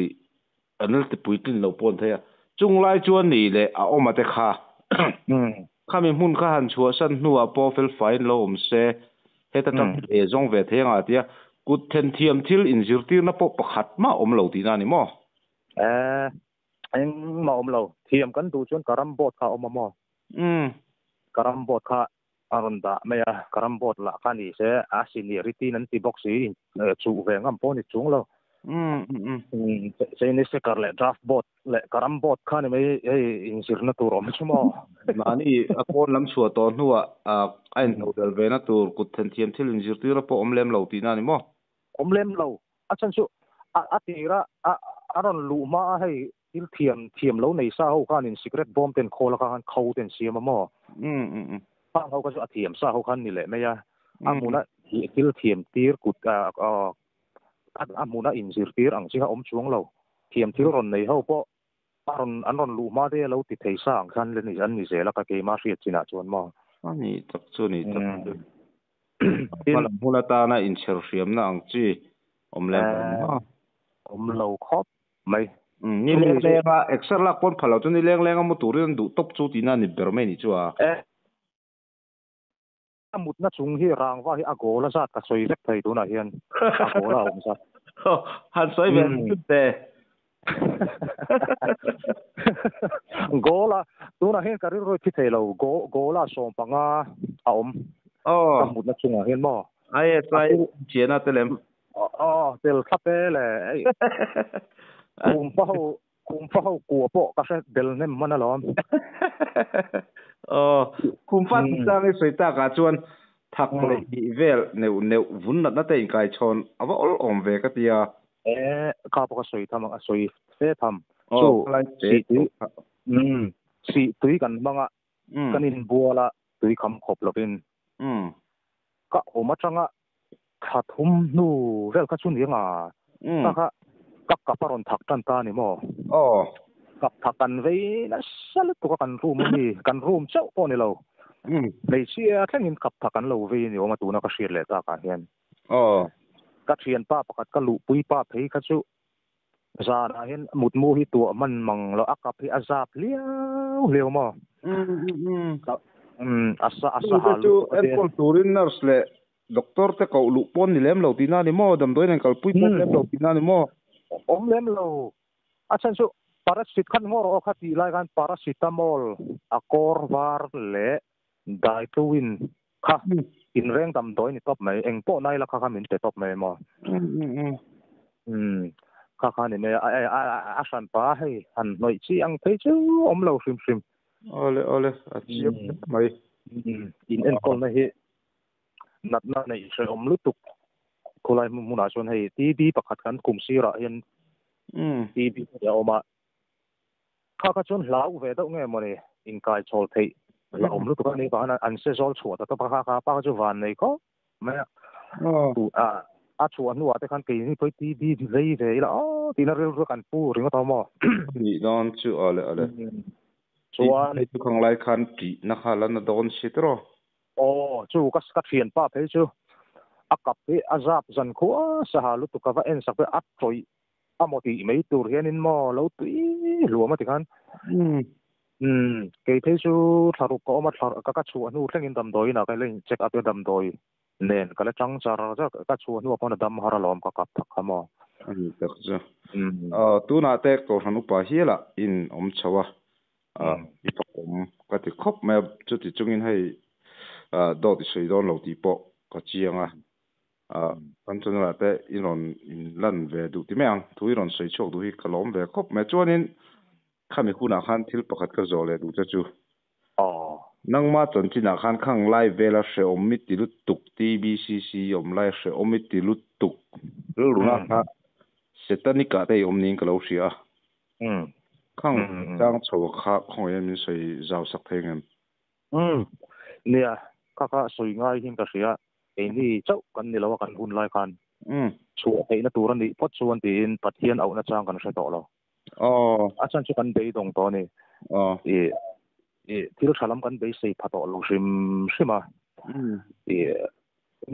Speaker 1: an la ti puitlin lo pawh an thei a. Chung lai chuan nih leh a awm a te kha khami hmun kha han chhuahsan hnuah pawh felfaiin lo awm se, heta tang e zawng ve thei anga tia kut then thiam thil inzirtirna pawh pakhat mah awm lo tihna a ni maw?
Speaker 2: Eh, engmah awm lo. Thiam kan duh chuan ka ram board kha a awm a maw? Ka ram board kha a rawn dah mai a, ka ram board lah kha ni se a seniority in an ti bawk si, chuh ve ngam pawh a ni chung lo. Chinese checker leh draft board leh ka ram board kha ni mai hei inzirna tur awm chu maw.
Speaker 1: Mahni a pawn lam chhuah tawh hnuah a intodelh ve na tur kut thenthiam thil inzirtir pawh awm lem lo tihna a ni maw?
Speaker 2: Awm lem lo. A chhan chu a tira a rawn luh hma a hei Thil thiam thiam lo nei sa ho khanin sikret bawm ten khawl a khan kho ten siam a maw? Khang ho kha chu a thiam sa ho khan ni leh mai a, a hmuna thil thiam tir kut a hmuna inzir tir ang chi kha awm chuang lo. Thiam thil rawn nei ho pawh a rawn an rawn luh hma te a lo ti thei sa ang khan an ni zel a ka keimah hriat chinah chuan maw?
Speaker 1: A ni tak chu a ni tak chu. Hmalam hun atana inchher hriamna ang chi awm lem lo maw?
Speaker 2: Awm lo khawp mai.
Speaker 1: Ni leng leng a exer lak pawn phal lo chu ni leng leng a mu turin an duh tawp chu tihna a ni ber mai ni chu a.
Speaker 2: E. A mutna chung hi rangva hi a goal a zat ka sawi vek thei tunah hian a goal a awm zat.
Speaker 1: Han sawi ve hrim te.
Speaker 2: Goal a tunah hian ka rilru thi thei lo goal a 15 a awm. Ka mutna chungah hian maw.
Speaker 1: Ai sai chiana te lem.
Speaker 2: Aw tel thlap e le ei kum fa ho kum fa ho kua pawh ka hre bel hnem hman alawm.
Speaker 1: Aw kum fa chungchang i sawi takah chuan Thak le hi vel neu neu vun nat na te in kai chon awa ol om ve ka tia
Speaker 2: e ka pa ka soi tham a soi fe tham
Speaker 1: chu
Speaker 2: si tui si tui kan manga kanin buala tui kham khop lovin ka oma tanga thathum nu vel ka chun ringa ta kha ka kaparon thak tan ta ni mo
Speaker 1: o
Speaker 2: kap thakan vei na sal tu ka kan room ni kan room chau pawh ni lo nei sia thlengin kap thakan lo vei ni oma tuna ka hriat leh ta ka hian
Speaker 1: o
Speaker 2: ka thian pa pakhat ka lu pui pa phei kha chu zana hian mutmu hi tua man mang lo akap hi azap liau liau mo asa asa
Speaker 1: halu en turin nurse le doctor te ko lu pon ni lem lo ti na ni mo dam doi nen kal pui pon lem lo ti na ni mo
Speaker 2: om lem lo a chan chu parasit khan ngor o khati lai kan paracetamol akor var le daitluin kha in reng dam doi ni top mai eng po nai la kha kha min te top mai mo kha kha ni me a a san pa hei han noi chi ang phei chu om lo hrim hrim
Speaker 1: ole ole a chi mai
Speaker 2: in en kol na hi nat na nei se om lutuk khulai muna chuan hei TB pakhat kan kum sira hian TB ya oma kha kha chuan hlau ve deuh nge mawni in kai chol thei la om lutuk ani ka an se zol chhuah ta pa kha kha pa chu van nei kho mai tu a a chuan nuwa te khan ke ni poi TB vei ve ila o tina ril ru kan pu ringa ta mo
Speaker 1: ni don chu ole ole
Speaker 2: chuan
Speaker 1: hei tu khang lai khan ti na kha lan na don sitro
Speaker 2: o chu ka ka thian pa phei chu a kap hi azap zan khuwa saha lu tu ka va en sak pe a troi amoti mai tur hianin mo lo tui luama ti khan ke phei chu tharu ko ma thar ka ka chu anu thlengin dam doi na ka leng check up dam doi nen ka le chang char cha ka chu anu apona dam har lom ka kap thak khamo
Speaker 1: ani tak chu a tu na te ko hanu pa hiela in om chawa a i pakom ka ti khop me chu ti chungin hei a do ti sei don lo ti po ka chianga a kan chun la te iron in lan ve du ti meang thui ron sei chok du hi kalom ve khop me chuanin khami khuna khan thil pakhat ka zole du cha chu
Speaker 2: o
Speaker 1: nangma chon china khan khang lai vela she ommi tilu tuk TBCC om lai she ommi tilu tuk runa kha setanika te om ning ka lo ria khang chang chho kha khong ye min sei zau sak thengem
Speaker 2: nia kha kha soi ngai hin ka ria ei ni chau kan ni lo kan hun lai khan chu ei na tur ani pot chuan tin pathian au na chang kan hre to lo
Speaker 1: o
Speaker 2: a chan chu kan bei dong to ni
Speaker 1: o
Speaker 2: e e thil thalam kan bei sei phato lo hrim hrima e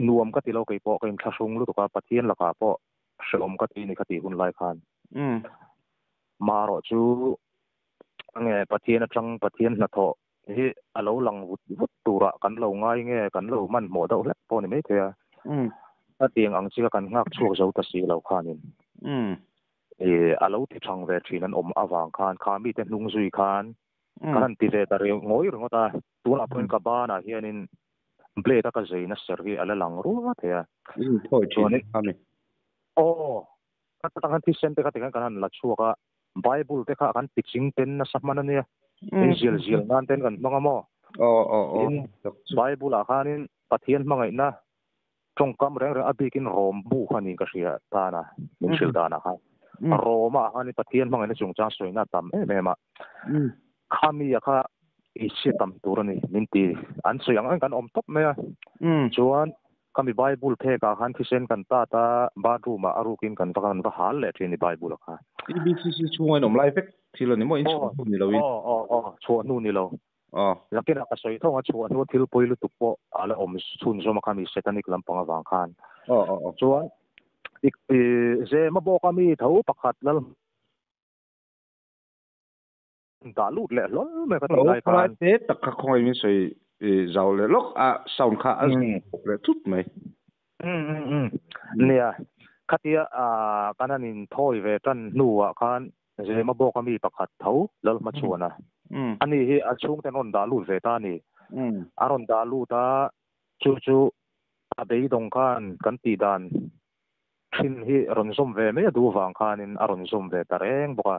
Speaker 2: nuam ka ti lo kei po kein thlasung lu to ka pathian laka po hreom ka ti ni ka ti hun lai khan ma ro chu ange pathian atang pathian na tho hi alo lang vut vut tura kan lo ngai nge kan lo man mo deuh hlek pawh ni mai thei a a tiang ang chi kan ngak chhuak zo ta si lo khanin e alo ti thang ve thin an om awang khan kha mi te hnung zui khan kan ti ve ta re ngoi ringo ta tuna point ka ba na hianin blade ka zeina ser hi ala lang ru thei a
Speaker 1: thoi thin ani
Speaker 2: o ka ta kan ti sen te ka ti kan kan la chuaka bible te kha kan pitching ten na samman ania in zil zil nan ten kan manga mo
Speaker 1: o o o
Speaker 2: bible a khanin pathian mangai na tongkam reng reng abikin rom bu khani ka hria ta na min sil da na kha roma khani pathian mangai na chungchang soina tam em em a khami a kha i se tam tur ani min ti an soyang an kan om top me a chuan kami bible phe ka khan thisen kan ta ta bathroom a arukin kan va kan va hal le thin bible kha
Speaker 1: TBCC chungai nom lai vek thil ani mo in chu ni lo in
Speaker 2: o o o chu nu ni lo
Speaker 1: o
Speaker 2: lakin ka soi thonga chu nu thil poilu tu po ala om chun zoma kami satanic lampanga wang khan
Speaker 1: o o o
Speaker 2: chuan ik ze ma bo kami tho pakhat lal da lut le lol me ka ti lai khan
Speaker 1: te tak kha khoi min soi zau le lok a sound kha a le thut mai
Speaker 2: nia khatia a kananin thoi ve tan nuwa khan ze ma bo kami pakhat tho lal ma chuana ani hi a chung ten on da lut ve ta ni aron da lu ta chu chu a bei dong khan kan ti dan thin hi ron zom ve me du wang khanin aron zom ve ta reng boka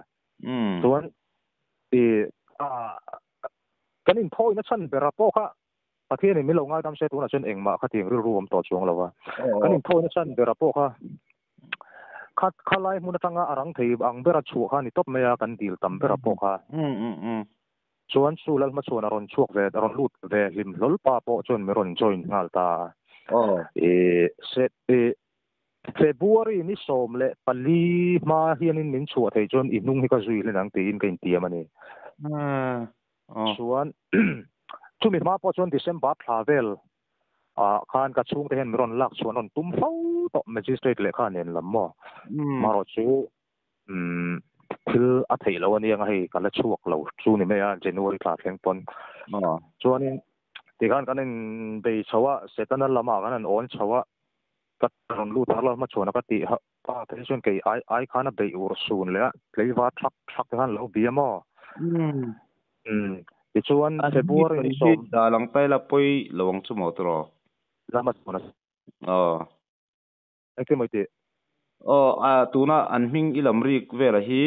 Speaker 2: chuan e a kanin thoi na chan bera po kha Pathianin min lo ngaidam se tunah chuan engmah kha tiang rilru awm tawh chuang lo a. Kan inthawina chan bera pawh kha kha khalai hmun atanga a rang thei ang bera chhuah kha ni tawp mai a kan dil tam bera pawh kha. Chuan chu lal hmachhuan a rawn chhuak ve a rawn lut ve hlim hlawl pa pawh chuan min rawn join nghal ta a. E February ni 14 hma hianin min chhuah thei chuan i hnung hi ka zui hlen ang tiin ka intiam a ni. Chuan chumi hma pawh chuan December thla vel ah khan ka chhungte hian min rawn lak chhuah an rawn tum fo tawh Magistrate lehkha nen lam maw. Marawh chu thil a theih loh a nia hei ka la chhuak lo chu ni mai a January thla thleng pawn. Chuanin tikhan kan inbei chho a Setana lamah kan han awn chho a ka rawn lut har lo hmachhuan a ka tih pa phei chuan kei ai ai khan a beih ur sun leh a tleivar thak thak te khan lo bia maw. Tichuan February ni sawm.
Speaker 1: Dalang taila pawi lo ang chu maw tiraw?
Speaker 2: Lama chuan a.
Speaker 1: Aw.
Speaker 2: Engtin maw i tih?
Speaker 1: Aw, a tuna an hming i lam rik vela hi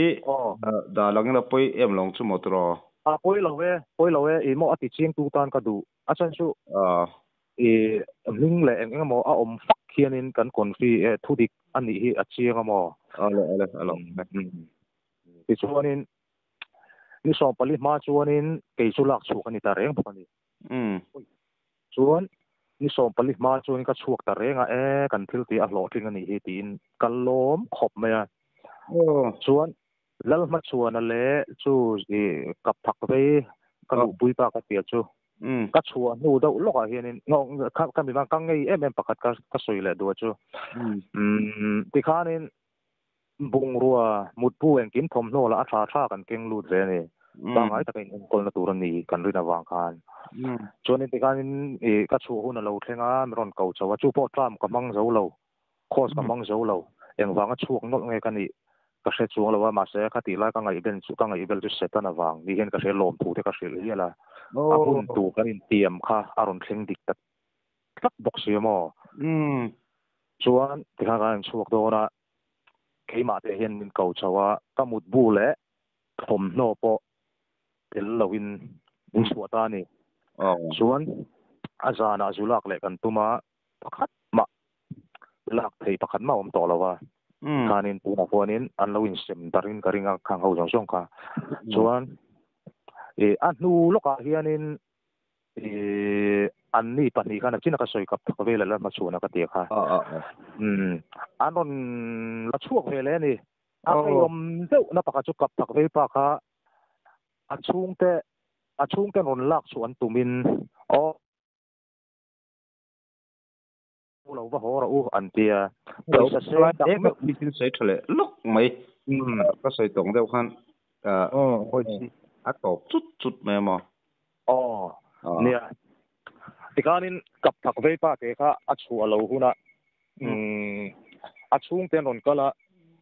Speaker 1: dalang ila pawi em lo ang chu maw tiraw?
Speaker 2: A pawi lo e, pawi lo e, i maw a ti chiang tu tan ka duh. A chan chu i hming leh eng eng emaw a awm fak hianin kan confi e thudik a nih hi a chiang a maw?
Speaker 1: Awle awle a lo.
Speaker 2: Tichuanin ni 14 hma chuanin kei chu lak chhuak a ni ta reng bawk a ni. Chuan ni 14 hma chuan ka chhuak ta reng a e kan thil tih a hlawhtling a nih hi tiin ka lawm khawp mai a. Chuan lal hmachhuana leh chu i kap thak vei ka luhpui pa ka tia chu ka chhuah hnu deuh lawkah hianin ka mi ka ngei em em pakhat ka sawi leh duh a chu. Tikhanin bungrua mutbu engkim thawmhnaw lah a tha tha kan keng lut ve a ni. Pangngai taka in enkawlna tur a ni kan rin avang khan. Chuanin tikhanin i ka chhuah hun a lo thleng a min rawn ko chho a chu pawh tram ka hmang zo lo course ka hmang zo lo engvanga chhuak nawlh nge ka nih ka hre chuang lo a mahse kha tih lai ka ngaihben chu ka ngaihbel chu Satan avang ni hian ka hre lawm thu te ka hrilh hial a. A hun tur kan intiam kha a rawn thleng dik ta tlat bawk si a maw. Chuan tikhan kan chhuak dawn a keimah te hian min ko chho a ka mutbu leh thawmhnaw pawh tel loin min chhuah ta a ni. Chuan a zanah zu lak leh kan tum a pakhat mah lak thei pakhat mah awm tawh lo a. Khanin tunah huanin an lo insem darin ka ring a khang ho zawng zawng kha. Chuan a hnu lawkah hianin an ni pahnih khan a chin a ka sawi kap thak vel a la hmachhuan a ka tia kha. An rawn la chhuak ve leh a ni. A ngeiawm deuh na pakhat chu kap thak vei pa kha a chhungte a chhungte rawn lak chhuah an tumin aw lo va haw rawh u an tia. Pawisa seng tak meuh.
Speaker 1: Mi thil sawi tha leh lawk mai. Ka sawi tawng deuh khan a tawp chut chut mai maw.
Speaker 2: Aw nia. Tikhanin kap thak vei pa te kha a chhuah lo huna a chhungte an rawn kal a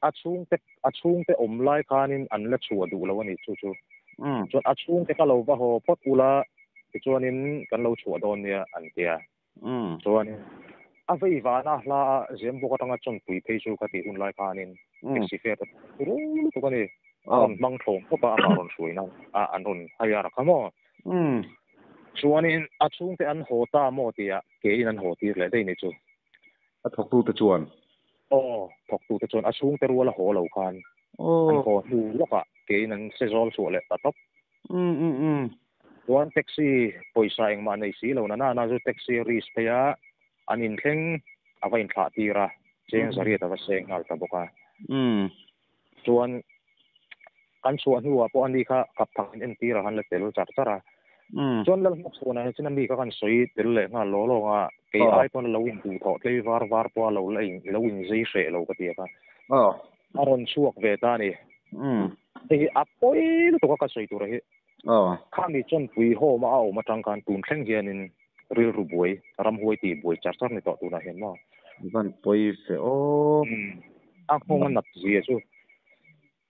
Speaker 2: a chhungte a chhungte awm lai khanin an la chhuah duh lo a ni chu chu. Chuan a chhungte kha lo va haw phawt ula tichuanin kan lo chhuah dawn nia an tia. Chuan a vei vana hla a zem bawk atanga chawnpui phei chu kha tih hun lai khanin taxi fare te ru lutuk a ni. A rawn hmang thlawm khawp a amah rawn hruai nan a an rawn hire a kha maw. Chuanin a chhungte an haw ta maw tia kein an haw tir leh daih ni chu.
Speaker 1: A thawktute chuan?
Speaker 2: Aw, thawktute chuan a chhungte rual a haw lo khan an haw hnu lawkah kein an se zawl chhuah leh ta tawp. Chuan taxi pawisa engmah nei si lo na na chu taxi a risk phei a an inthleng a va inthlah tir a cheng zariat a va seng nghal ta bawk a. Chuan kan chhuah hnuah pawh ani kha kap thak in entir a han la tel char char a. Chuan lal hmak chhuanah hian chuan ami kha kan sawi tel leh nghal law lawng a kei ai pawn a lo induh thawh tlei var var pawh a lo la in lo inzei hreh lo ka ti a kha. A rawn chhuak ve ta a ni. Hei hi a pawi lutuk a ka sawi tur hi. Khami chawnpui home a a awm atang khan tun thleng hianin rilru buai ramhuai tih buai char char ni tawh tunah hian maw.
Speaker 1: Van pawi fe aw.
Speaker 2: A nghawng a nat zia chu.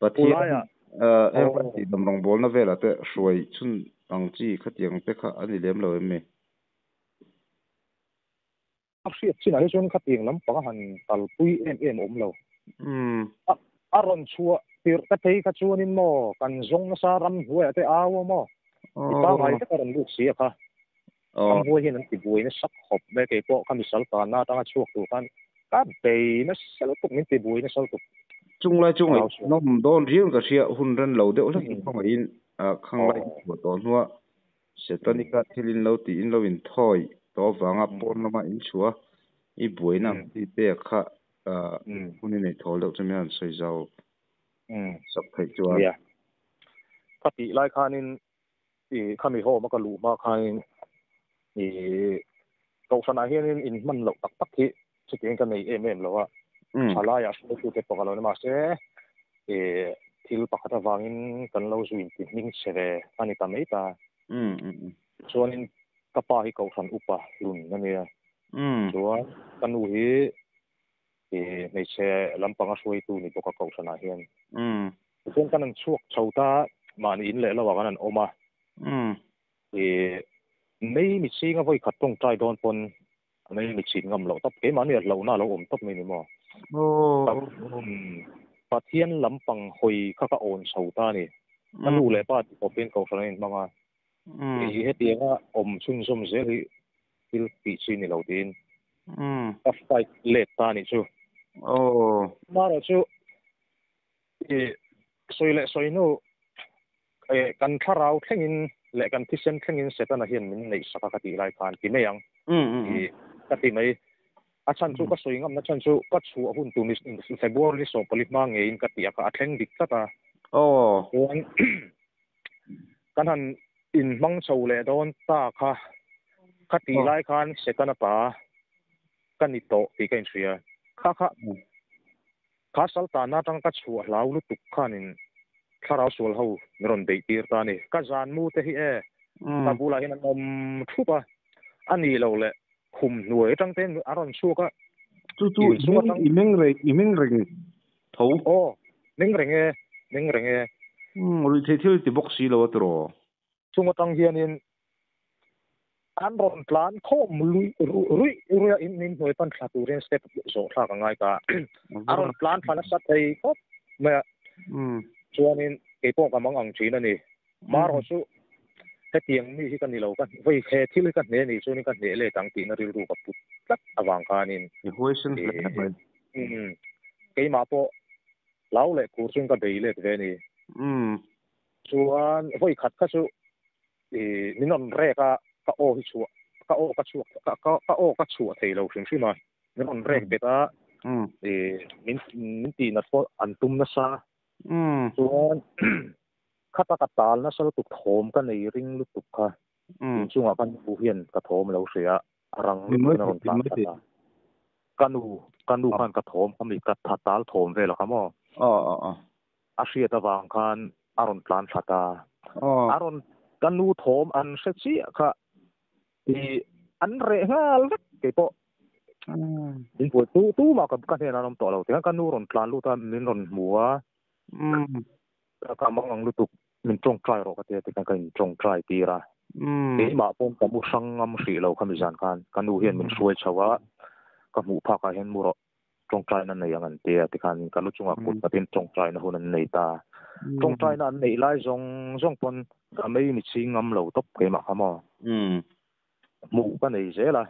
Speaker 1: Pathian heng tih dam rawngbawlna velah te hruai chhun ang chi khatiang te kha a ni lem lo em mi?
Speaker 2: A hriat chinah hi chuan khatiang lampang a han kalpui em em awm lo. A rawn chhuah tirh ka thei kha chuanin maw kan zawng nasa ram hnuaiah te au a maw? I pangngai vek a rawn lut si a kha. Ram huai hian an ti buai nasa khawp mai kei pawh ka misal ta na atanga chhuak tur khan ka bei nasa lutuk min ti buai nasa lutuk.
Speaker 1: Chung lai chu ngaih nawm dawn riau ka hria hun ren lo deuh hlek khawngaihin khang lai chhuah tawh hnua setanica thil in lo tiin lo in thawi tawh avanga pawn lama in chhuah i buaina ang chi te kha hun i nei thawl deuh chu min han sawi zau sak theih chuan.
Speaker 2: Ka tih lai khanin i khami home a ka luh hma khanin i kohhranah hianin in hman loh tak tak hi chutiang ka nei em em lo a. Thalaiah hruaitute pawh ka lo ni mahse i thil pakhat avangin kan lo zu inti hming chhe ve a ni ta mai ta. Chuanin ka pa hi kohhran upa hlun a nia. Chuan ka nu hi i hmeichhe lampanga hruaitu ni bawk a kohhranah hian. Chuan kan an chhuak chho ta mahni in leh lovah kan an awm a. I mei mi chhinga vawi khat tawngtai dawn pawn mei mi chhin ngam loh tawp keimahni a hlauhna a lo awm tawp mai ni maw. Pathian lampang hawi kha ka awn chho ta a ni. Ka nu leh pa ti pawpin kohhran an inhmang a. I hetianga awm chhunzawm zel hi thil tih chi ni lo tiin ka fight let ta a nih chu. Amaherawhchu chu i sawi leh sawi hnu kan thlarau thlengin leh kan thisen thlengin Setana hian min neih sak a ka tih lai khan ti mai ang. I ka ti mai. A chhan chu ka sawi ngamna chhan chu ka chhuah hun tur ni February ni 14 hma ngeiin ka ti a kha a thleng dik tlat a. Chuan kan han inhmang chho leh dawn ta kha ka tih lai khan Setana ta ka ni tawh tih ka inhria. Kha kha kha saltana atang ka chhuah hlau lutuk khanin thlarau sual ho min rawn beih tir ta a ni. Ka zan mu te hi e ka bulah hian an awm thup a, a ni lo leh khum hnuai atang te a rawn chhuak a.
Speaker 1: Chu chu i meng reng i meng reng tho.
Speaker 2: Aw meng reng e meng reng e.
Speaker 1: Ruihtheih thil ti bawk si lo a tiraw.
Speaker 2: Chung atang hianin an rawn tlan khawm lui ruih ruih a in in hnuai pan thla turin step zawh thlak a ngai ta. A rawn tlan thla nasa thei khawp mai a. Chuanin kei pawh ka mang ang thin a ni. Marawh chu hetiang mi hi ka ni lo ka vawi he thil hi ka hne ni chuanin ka hneh let ang tihna rilru ka put tlat avang khanin.
Speaker 1: I huaisen hle mai.
Speaker 2: Keimah pawh hlau leh khur chuan ka bei let ve a ni. Chuan vawi khat kha chu i min rawn rek a ka aw hi chhuah ka aw ka chhuak ka ka aw ka chhuah thei lo hrim hrim a min rawn rek bet a i min min tih nat pawh an tum nasa. Chuan khata ka tal nasa lutuk thawm ka nei ring lutuk kha inchungah ka nu hian ka thawm a lo hria a a rang lutuk in a rawn tlan thla ta. Ka nu ka nu khan ka thawm ka mi ka tha tal thawm vel a kha maw. A hriat avang khan a rawn tlan thla ta. A rawn ka nu thawm an hre chiah kha i an reh nghal vek kei pawh. Min buai tu tu mah ka ka hnenah an awm tawh lo tikhan ka nu rawn tlan lut a min rawn hmu a. Ka mang ang lutuk min tawngtai rawh ka tia tikhan ka in tawngtai tir a. Keimah paw'n ka mu hrang ngam hrih lo kha mizan khan ka nu hian min hruai chho a ka hmuh phakah hian mu rawh. Tawngtaina nei ang an ti a tikhan ka lu chungah kut nghatin tawngtaina hun an nei ta. Tawngtaina an neih lai zawng zawng pawn ka mei mi chhing ngam lo tawp keimah kha maw. Hmuh ka nei zel a,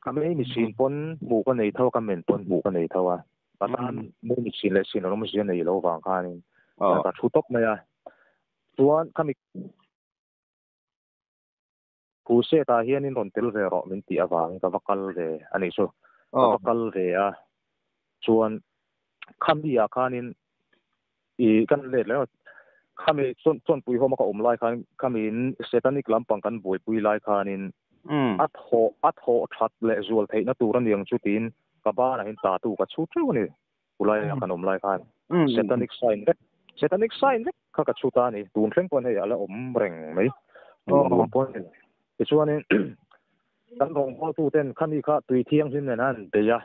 Speaker 2: ka mei mi chhin pawn hmuh ka nei tho a, ka men pawn hmuh ka nei tho a. Ka tan mei mi chhin leh chhin an awmzia nei lo vang khanin ka thu tawp mai a. Chuan khami Crusade ah hianin rawn tel ve rawh min tih avangin ka va kal ve a nih chu. Ka va kal ve a, chuan khami ah khanin i kan let leh khami chawnpui hawm a ka awm lai khan khami in satanic lampang kan buaipui lai khanin a thawh a thawh that leh zual theihna tur a niang chu tiin ka banah hian tattoo ka chhu teuh a ni. Khulai ah kan awm lai khan satanic sign vek satanic sign vek kha ka chhut a ni tun thleng pawh hei a la awm reng mai hmuh nuam pawh a ni tichuanin kan rawngbawltu ten khami kha tui thianghlim nen an bei a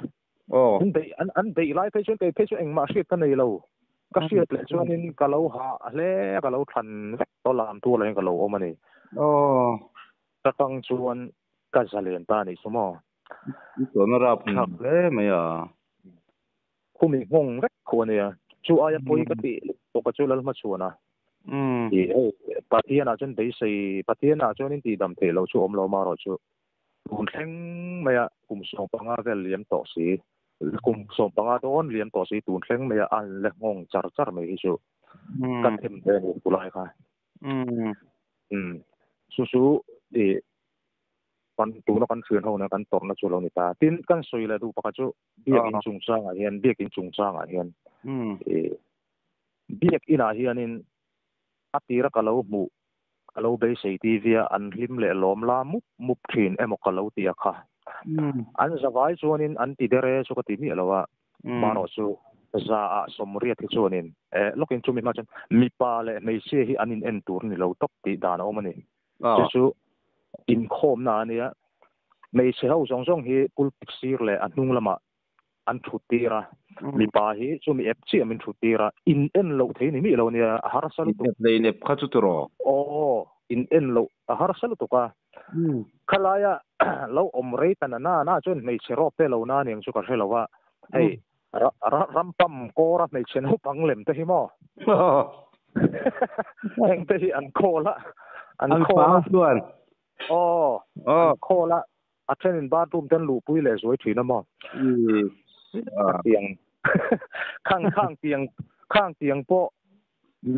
Speaker 2: an bei an an beih lai phei chuan kei phei chu engmah hriat ka nei lo ka hriat leh chuanin ka lo hah hle a ka lo thlan vek tawh lam tur lahin ka lo awm a ni ka tang
Speaker 1: chuan
Speaker 2: ka zalen ta a nih chu maw.
Speaker 1: I tawhna rap thlak hle mai a.
Speaker 2: Khumi nghawng vek khu a nia. Chu aia pawi ka tih tawka chu lal hmachhuan a. I hei Pathianah chuan beisei Pathianah chuan in tihdam theih loh chu awm lo marawh chu. Tun thleng maia kum 15 vel liam tawh si kum 15 dawn liam tawh si tun thleng maia an le nghawng char char mai hi chu ka them ve ni tulai kha chu chu i kan tuna kan thian ho na kan torna chu lo ni ta tin kan soi la du pakha chu biak in chungchangah hian biak in chungchangah hian biak inah hianin a tira ka lo hmu ka lo beisei TV a an hlim leh lawm la mup mup thin emaw ka lo ti a kha an zawai chuanin an ti dere chu ka ti mi lo a maro chu za a somriat hi chuanin lokin chumi ma chuan mipa leh hmeichhia hi an in en tur ni lo top ti dan a awm ani chu chu inkhawm na ania hmeichhe ho zawng zawng hi pulpit sir leh a hnung lama an thut tira mipa hi chu mi ep chiah min thut tira in en lo thei ni mi lo nia a har sal tu
Speaker 1: nei nep kha chu turo
Speaker 2: o in en lo a har sal tu ka khalaya lo om rei tan na na chuan hmeichhe rawp te lo na niang chu ka hre lo wa hei rampam kora hmeichhe naupang lem te hi maw heng te hi an khawla an khawla
Speaker 1: chuan
Speaker 2: o an khawla a thenin bathroom ten luhpui leh zuai thin a maw tiang khang khang tiang khang tiang pawh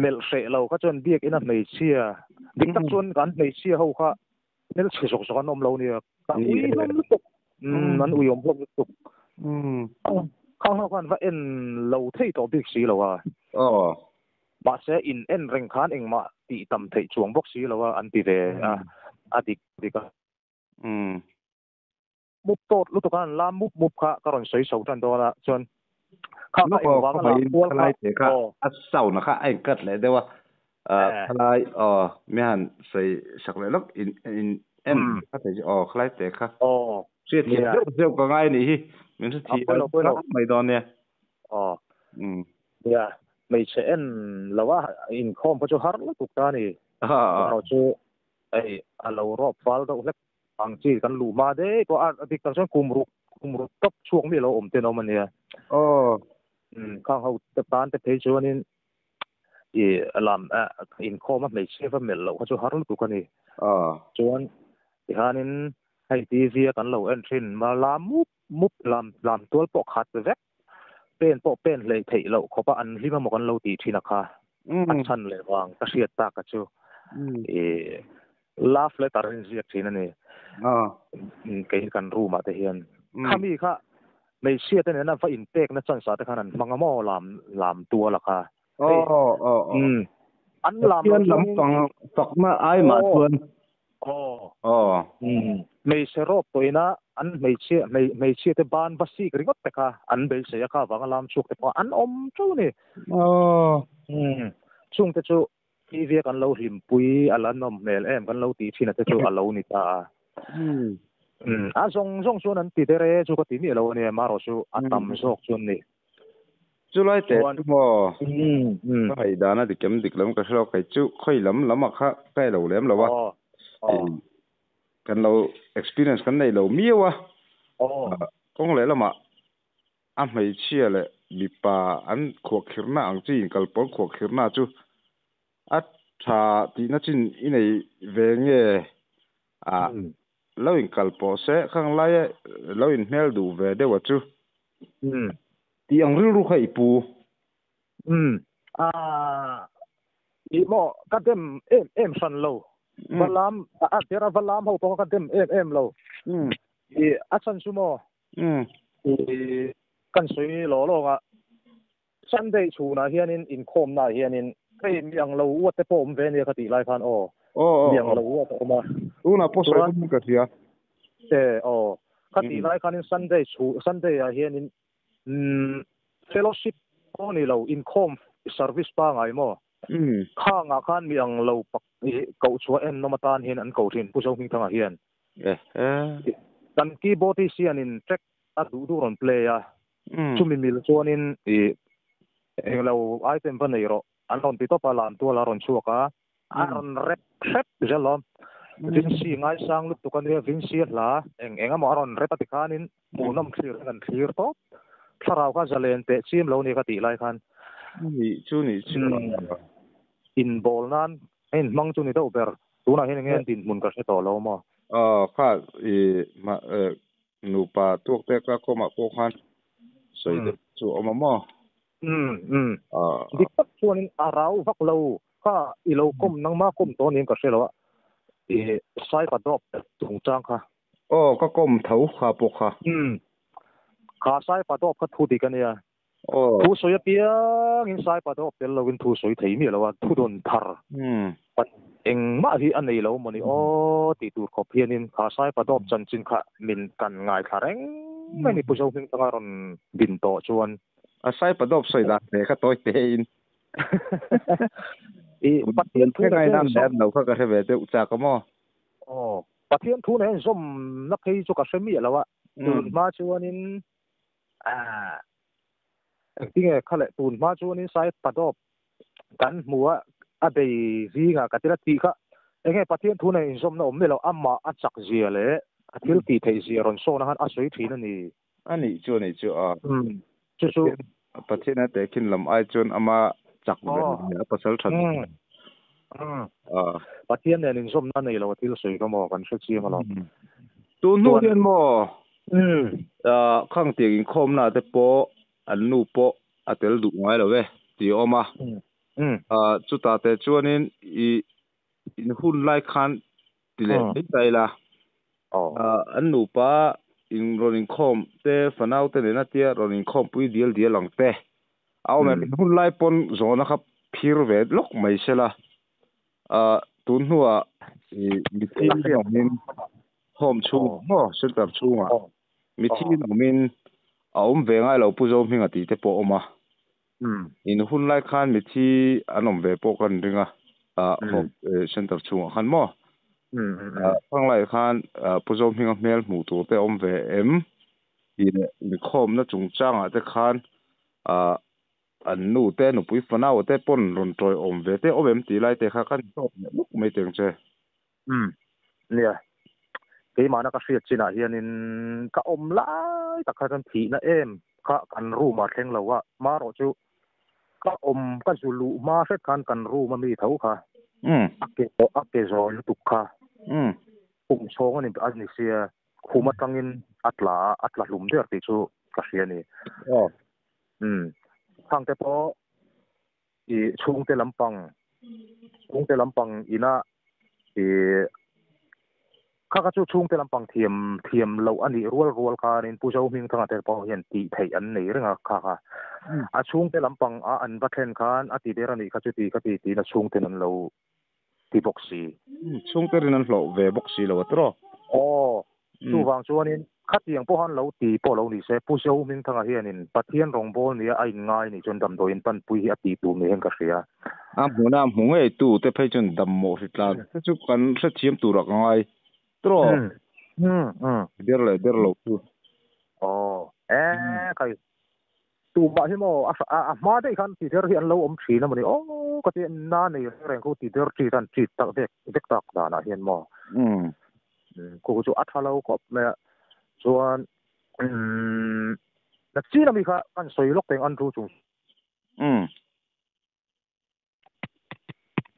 Speaker 2: melh hreh lo kha chuan biak ina hmeichhia dik tak chuan kan hmeichhia ho kha mel chhe zawk zawk an awm lo nia ka ui hlawm lutuk an ui awm hlawm lutuk khang ho khan va en lo thei tawh bik si lo a mahse in en reng khan engmah tih tam theih chuang bawk si lo a an ti ve a a dik dik a mup tot lutuk an lam mup mup kha ka rawn soi so tan dawn a chuan kha kha eng wanga lam kual
Speaker 1: kha kha a sau na kha a in cut leh deuh a khalai mi han soi sak leh lawk in in en kha te khalai te kha hriat thiam deuh deuh ka ngai ni hi min hre thi mai dawn nia
Speaker 2: nia hmeichhe en loa inkhawm kha chu har lutuk ta ni ro chu ei a lo rawp fal deuh hlek ang chi kan lu ma de ko a dik tak chuan kumruk top chuak mi lo awm ten awm ania khang ho te tan te phei chuanin i lam inkhawm a hmeichhia va melh loh kha chu har lutuk ani chuan tihanin hei TV a kan lo en thin ma lam mup mup lam lam tual pawh khat vek pen pawh pen hlei theih loh khawpa an hlim emaw kan lo ti thin a kha a chhan leh vang ka hriat tak a chu i love letter in ziak thin ani kei kan room ah te hian khami kha hmeichhia te nena va in pek na chance ah te khan an hmang a maw lam lam tual a kha an lam
Speaker 1: lo lampang fakna ai ma chuan
Speaker 2: hmeichhe rawp tawina an hmeichhia hmeichhia te ban va sik ringawt te kha an beisei a kha vanga lam chhuak te pawh an awm tho ni chung te chu TV kan lo hlimpui a la nawm hmel em kan lo ti thin a te chu a lo ni ta a a zawng zawng chuan an ti dere chu ka ti mi lo ania maro chu a tam zawk chuan ni
Speaker 1: chulai te maw ka hai dana dikem dik lam ka hrelo kai chu khoi lam lama kha kai lo lem lo wa kan lo experience kan nei lo miwa kong le lama a hmeichhia le mipa an khuak khirna ang chi in kalpawl khuak khirna chu a tha ti na chin inei ve nge a lo in kalpawh se khang lai lo in hmel du ve deuh chu ti ang rilru kha i pu
Speaker 2: a i mo ka dem em em san lo valam a tera valam ho pawh ka dem em em lo i a chan chu mo i kan sui lo lo nga Sunday chhuna hianin inkhawm na hianin hei mi ang lo uat te pawh awm ve nia ka tih lai khan aw mi ang lo uat a awm a
Speaker 1: tuna pawh sawi ka hria
Speaker 2: ka tih lai khanin Sunday chu Sunday ah hianin fellowship pawh ni lo inkhawm service pangai maw khangah khan mi ang lo pak koh chhuah en nawm atan hian an ko thin Pu Zohmingthanga hian kan keyboard hi sianin track a duh duh rawn play a chumi mil chuanin i englo item va nei rawh an rawn ti tawp a lam tual a rawn chhuak a a rawn rep hrep zel lawm Vincy ngai sang lutuk ania Vincy hla eng eng emaw a rawn rep a ti khanin hmuhnawm thlir kan thlir tawp thlarau kha zalen teh chim lo ni ka tih lai khan
Speaker 1: ni chu ni chu
Speaker 2: in ball nan in hmang chu ni deuh ber tunah hian enge an dinhmun ka hre tawh lo maw
Speaker 1: Kha i ma nupa tuak te ka koma ko khan soi de chu oma mo
Speaker 2: dik tak chuanin a rau vak lo kha i lo kom nang ma kom to nin ka hrelo a i sai pa dop tung chang kha
Speaker 1: o ka kom tho kha po kha
Speaker 2: kha sai pa dop kha thu dik ania
Speaker 1: o
Speaker 2: thu soi piang in sai pa dop tel lo in thu soi thei mi lo a thu don thar pat eng ma hi anei lo moni o ti tur khop hianin kha sai pa dop chan chin kha min kan ngai thlareng mai ni pu zo hming tanga ron din to chuan
Speaker 1: a sai pa dop soi da te kha toi te in
Speaker 2: i pathian thu
Speaker 1: ngai nam dem lo kha ka hre te ucha ka mo
Speaker 2: o pathian thu nei zom na phei chu ka hremi alawa tun ma chuanin a tinge khale tun ma chuanin sai padop kan hmuwa a bei zinga ka tira ti kha enge pathian thu nei zom na om ni lo amma a chak zia le a thil ti thei zia ron so na han a soi thin ani
Speaker 1: ani chu ni chu a
Speaker 2: chu chu
Speaker 1: pathian te khin lam ai chun ama chak ve a pasal that
Speaker 2: pathian nen in zom na nei lo thil soi ka mo kan hre chiang lo
Speaker 1: tu nu hian mo khang tiang in khom na te po an nu po a tel du ngai lo ve ti oma chu ta te chuanin i in hun lai khan ti le mai tai la an nu pa in ronin khom te fanau te nena tia ronin khom pui dial dial ang te aw me hun lai pon zona kha phir ve lok mai sela tun hnuah i mithi awmin home chhung maw center chhungah mithi awmin a awm ve ngai lo pu zo hming a tih te pawh a awm a in hun lai khan mithi an awm ve pawh kan ring a home center chhungah khan maw thang lai khan pu zo hming a hmel hmuh tur te awm ve em tih leh inkhawmna chungchangah te khan an nu te nupui fanau te pawn rawn tawi awm ve te awm em tih lai te kha kan tawp leh luk mai teng che
Speaker 2: nia keimahna ka hriat chinah hianin ka awm lai tak kha chuan thihna em kha kan room ah thleng lo a marawh chu ka awm ka zu luh hma hret khan kan room a mi tho kha a ke zawi lutuk kha pum chhawng ani a ni sia khum atangin a tla a tla hlum der tih chu ka hria a ni khang te pawh i chhungte lampang chhungte lampang ina i kha kha chu chhungte lampang thiam thiam loh a nih rual rual khanin pu zo hming thanga te pawh hian tih theih an nei reng a kha kha a chhungte lampang a an va thlen khan a ti ber a nih kha chu ti kha ti tiin a chhungten an lo ti bawk si.
Speaker 1: Chhungte rin an hlawh ve bawk si lo a tawh.
Speaker 2: Aw, chuvang chuanin khatiang pawh han lo ti pawh lo ni se, Pu Zo Hmingthanga hianin Pathian rawngbâwl nia a inngai ni chuan damdawiin panpui hi a ti tur ni hian ka hria.
Speaker 1: A hmuna hmu ngei tu te phei chuan dammawh hritlan te chu kan hrethiam turah ka ngai tawh. Der leh der lo chu.
Speaker 2: Aw, e kai Tumah hi maw a a hma daih khan ti der hi an lo awm thin a mawni aw ka ti a na nei reng reng khu ti der chi khan chi tak vek vek tak danah hian maw khu chu a tha lo khawp mai a chuan na chin ami kha kan sawi lawk teng Andrew chung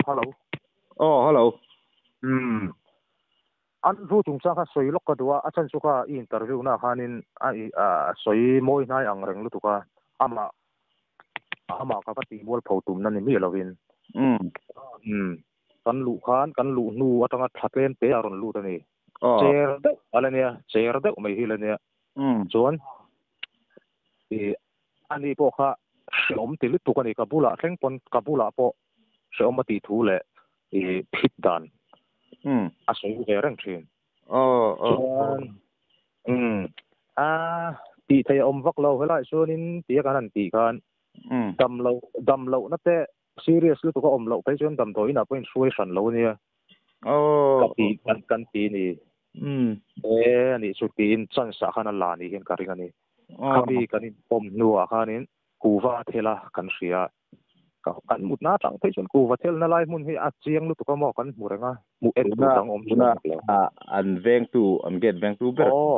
Speaker 2: Hello.
Speaker 1: Oh, hello.
Speaker 2: Andrew chungchang kha sawi lawk ka duh a, a chhan chu kha i interview na khanin a i a sawi mawi hnai ang reng lutuk a, amah amah ka va tih mual pho tumna ni miah lovin. Kan luh khan kan luh hnu atanga thla tlem te a rawn lut a ni. Chair deuh a la nia, chair deuh mai hi la nia. Chuan i ani pawh kha hreawm ti lutuk a ni, ka bulah thleng pawn ka bulah pawh hreawm a tih thu leh i phit dan a sawi ve reng thin. Chuan a tih theih a awm vak lo helaiah chuanin tia kan han tih khan dam loh dam lohna te serious lutuk a awm loh phei chuan damdawiin ah pawh inhruai hran lo a nia. Ka ti kan kan ti ni. E anih chu tiin chance ah khan a la ni hian ka ring a ni. Khami kan inpawm hnuah khanin kuva a thel a kan hria. Kan mutna atang phei chuan kuva thelna lai hmun hi a chiang lutuk a maw kan hmu reng a, hmuh en tur dang awm chuan lo.
Speaker 1: An vengtu, an gate vengtu ber.
Speaker 2: Aw,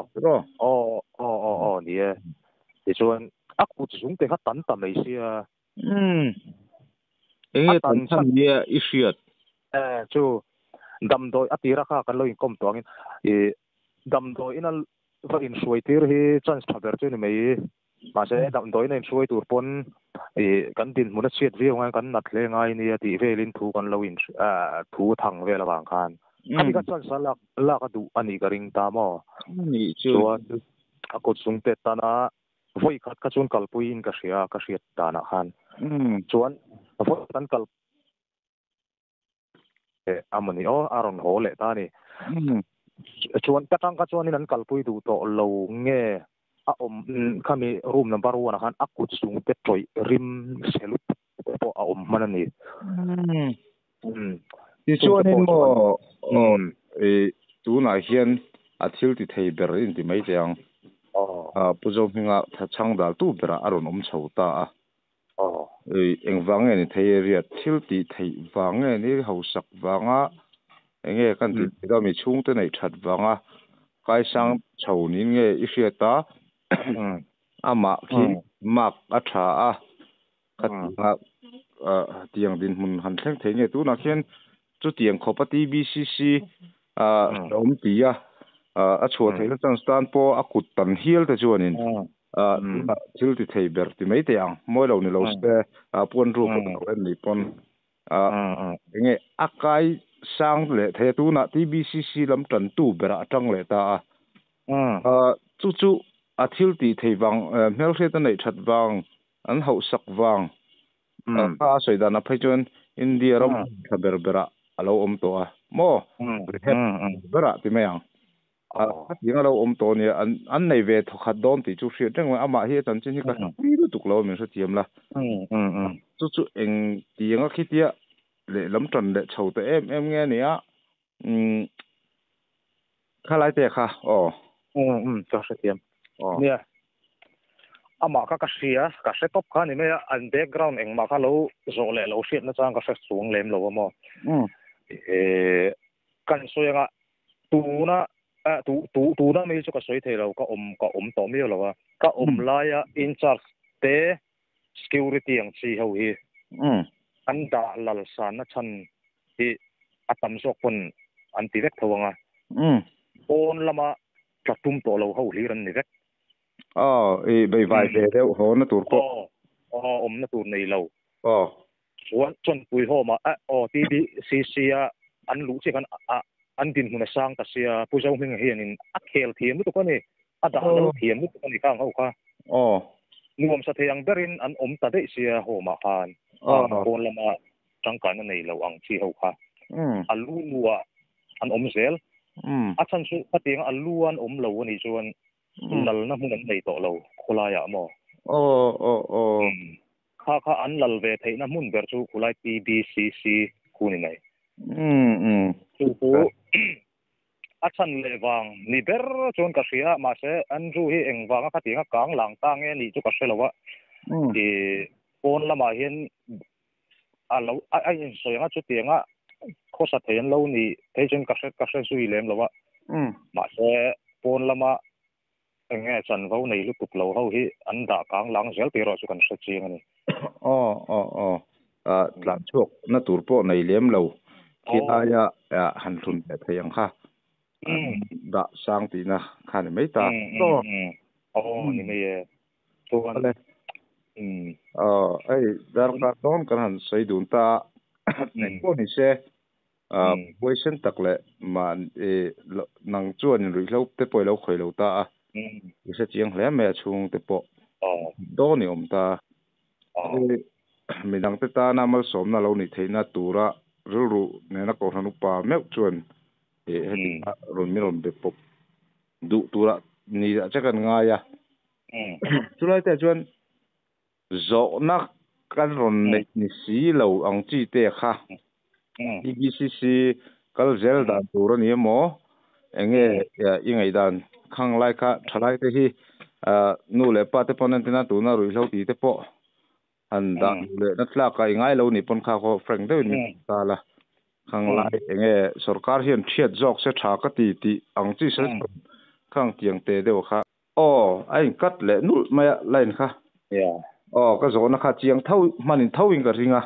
Speaker 2: aw, aw, aw, aw, ni e. Tichuan a kut zung te kha tan ta mai sia.
Speaker 1: Enge tan chhan nia i hriat?
Speaker 2: Chu Dam doi atira kha kan lo in kom tawngin e dam doi ina va in hruai tir hi chance tha ber chu ni mai ma se dam doi na in hruai tur pon e kan din hmuna chiat viau ngai kan nat hle ngai ni a ti velin thu kan lo in thu thang vel awang khan khami ka chance lak lak a du ani ka ring ta mo
Speaker 1: ni chu
Speaker 2: chuan a kut sung te tana voi khat ka chun kalpui in ka hria ka hriat dana khan chuan voi kan kal amani o aron ho le ta ni chuan ka tang ka chuan in an kalpui du to lo nge a om khami room number 1 khan a kut sung te troi rim selut po a om man ani
Speaker 1: ti chuan in mo e tuna hian a thil ti thei ber in ti mai chang a puzo hinga tha chang dal tu bera aron om chho ta a eng wang nge ni thei area thil ti thei wang nge ni ho sak wanga enge kan ti da mi chung te nei that wanga kai sang chho ni nge i hria ta ama khi mak a tha a khat a tiang din mun han thleng thei nge tu na khian chu tiang khopa TBCC a om ti a a chho thei na chan stan po a kut tan hial te chuanin a thil ti thei ber ti mai te ang moi lo ni lo se a puan ru ko en ni pon a enge akai sang le the tu na TBCC lam tan tu bera atang le ta a chu chu a thil ti thei wang mel hre ta nei that wang an hau sak wang a soida na phai chuan India ram tha ber bera alo om to a mo bera ti mai ang a tinga lo om to ni an nei ve tho khat don ti chu hriat reng ama hi chan chin hi ka pi lu tuk lo min hre thiam la chu chu eng tianga khitia le lam tan le chho te em em nge ni a kha lai te kha o
Speaker 2: ka hre thiam nia ama ka ka hria ka hre top kha ni mai an background eng ma kha lo zo le lo hriat na chang ka hre chuang lem lo mo e kan soyanga tuna tu tu tu na mi chu ka soi thei lo ka om to mi lo wa ka om laia in charge te security ang chi ho hi an da lal san na chan hi atam sok pon an ti vek thawanga on lama chatum to lo ho hi ran ni vek
Speaker 1: e bai vai ve deuh ho na tur po
Speaker 2: o om na tur nei lo
Speaker 1: o
Speaker 2: chuan chon pui ho ma o TBCC a an lu chi kan an din huna sang ta sia pu zo hming hian in a khel thiam lu tu ka ni a da lo thiam lu tu ka ni khang ho kha
Speaker 1: o
Speaker 2: nuam sa thei ang berin an om ta dei sia ho ma khan pon lama tangkan na nei lo ang chi ho kha a lu nuwa an om zel a chan chu patiang a lu an om lo ani chuan lal na hmun an nei to lo khulaya mo
Speaker 1: o o o
Speaker 2: kha kha an lal ve thei na hmun ber chu khulai TBCC khu ni mai chu chu a chan le wang ni ber chuan ka hria ma se an ru hi eng wanga kha tinga kang lang ta nge ni chu ka hrelowa ti pon lama hian a lo a in soyanga chu tianga khosa thein lo ni thei chuan ka hre zui lem lowa ma se pon lama enge chan vo nei lu tuk lo ho hi an da kang lang zel ti ro chu kan hre chiang ani
Speaker 1: o o o a tlan chuak na tur po nei lem lo khi aya han thun te theiang kha da sang ti na kha ni mai ta
Speaker 2: to o ni mai e chuan
Speaker 1: le ai dar ka ton kan han sei dun ta nei ko ni se a poison tak le ma e nang chuan in ri lo te poi lo khoi lo ta a i se chiang hle me chung te po do ni om ta mi dang te ta na mal som na lo ni theina tura ru ru ne na ko hanu pa mek chuan e heti ron mi ron be pop du tura ni a chakan nga ya chulai te chuan zo na kan ron nei ni si lo ang chi te kha TBCC kal zel dan tur ani mo enge ingai dan khang lai kha thalai te hi nu le pa te pon tina tu na rui lo ti te po an da le na tla ka ingai lo ni pon kha ko frank de ni ta la khang lai enge sarkar hian thiat jok se tha ka ti ti ang chi se khang tiang te deuh kha o ai kat le nul mai line kha
Speaker 2: yeah
Speaker 1: o ka zo na kha chiang thau manin thau in ka ringa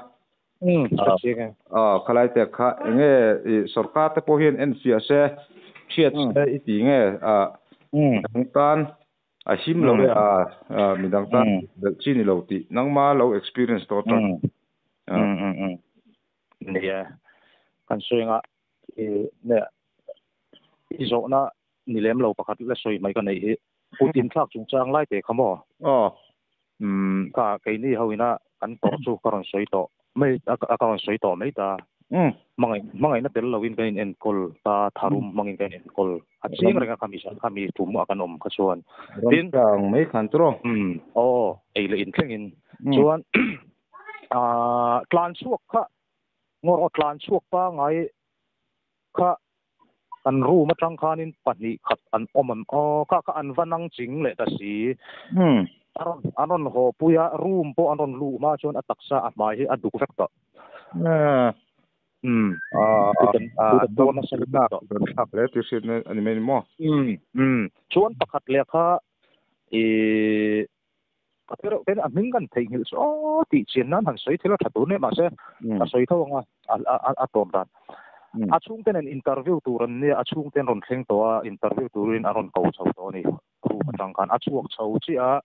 Speaker 1: Khalai te kha enge sarkar te pawh hian en fiah se thiat se i ti nge midang tan a him lo e a midang tan belh chi ni lo tih nangma lo experience tawh atang.
Speaker 2: Nia kan sawi ne i zawhna ni lem lo pakhat la sawi mai ka nei hi kut inthlak chungchang lai te kha maw? Ka keini ho ina kan tawrh chu ka rawn sawi tawh mai ka rawn sawi tawh mai ta. Hmangaihna tel lovin kan in enkawl ta tharum hmangin kan in enkawl a chiang reng a khami tum a kan awm kha chuan.
Speaker 1: Tin mai khan chu rawh.
Speaker 2: Aw ei leh inthlengin chuan tlan chhuak kha ngawr aw tlan chhuak pangai kha kan room atang khanin pahnih khat an awm an aw kha kha an va nang ching leh ta si. An rawn haw pui a room pawh an rawn luh hma chuan a taksa a hmai hi a duk vek tawh. Chuan pakhat leh kha a hming kan theihnghilh chu aw tih chian nan han sawi thil a tha tur nia mahse a sawi tho anga a tawp dan. A chhungten an interview tur an nia a chhungten rawn thleng tawh a interview turin a rawn ko chho tawh a ni room atang khan a chhuak chho chiah a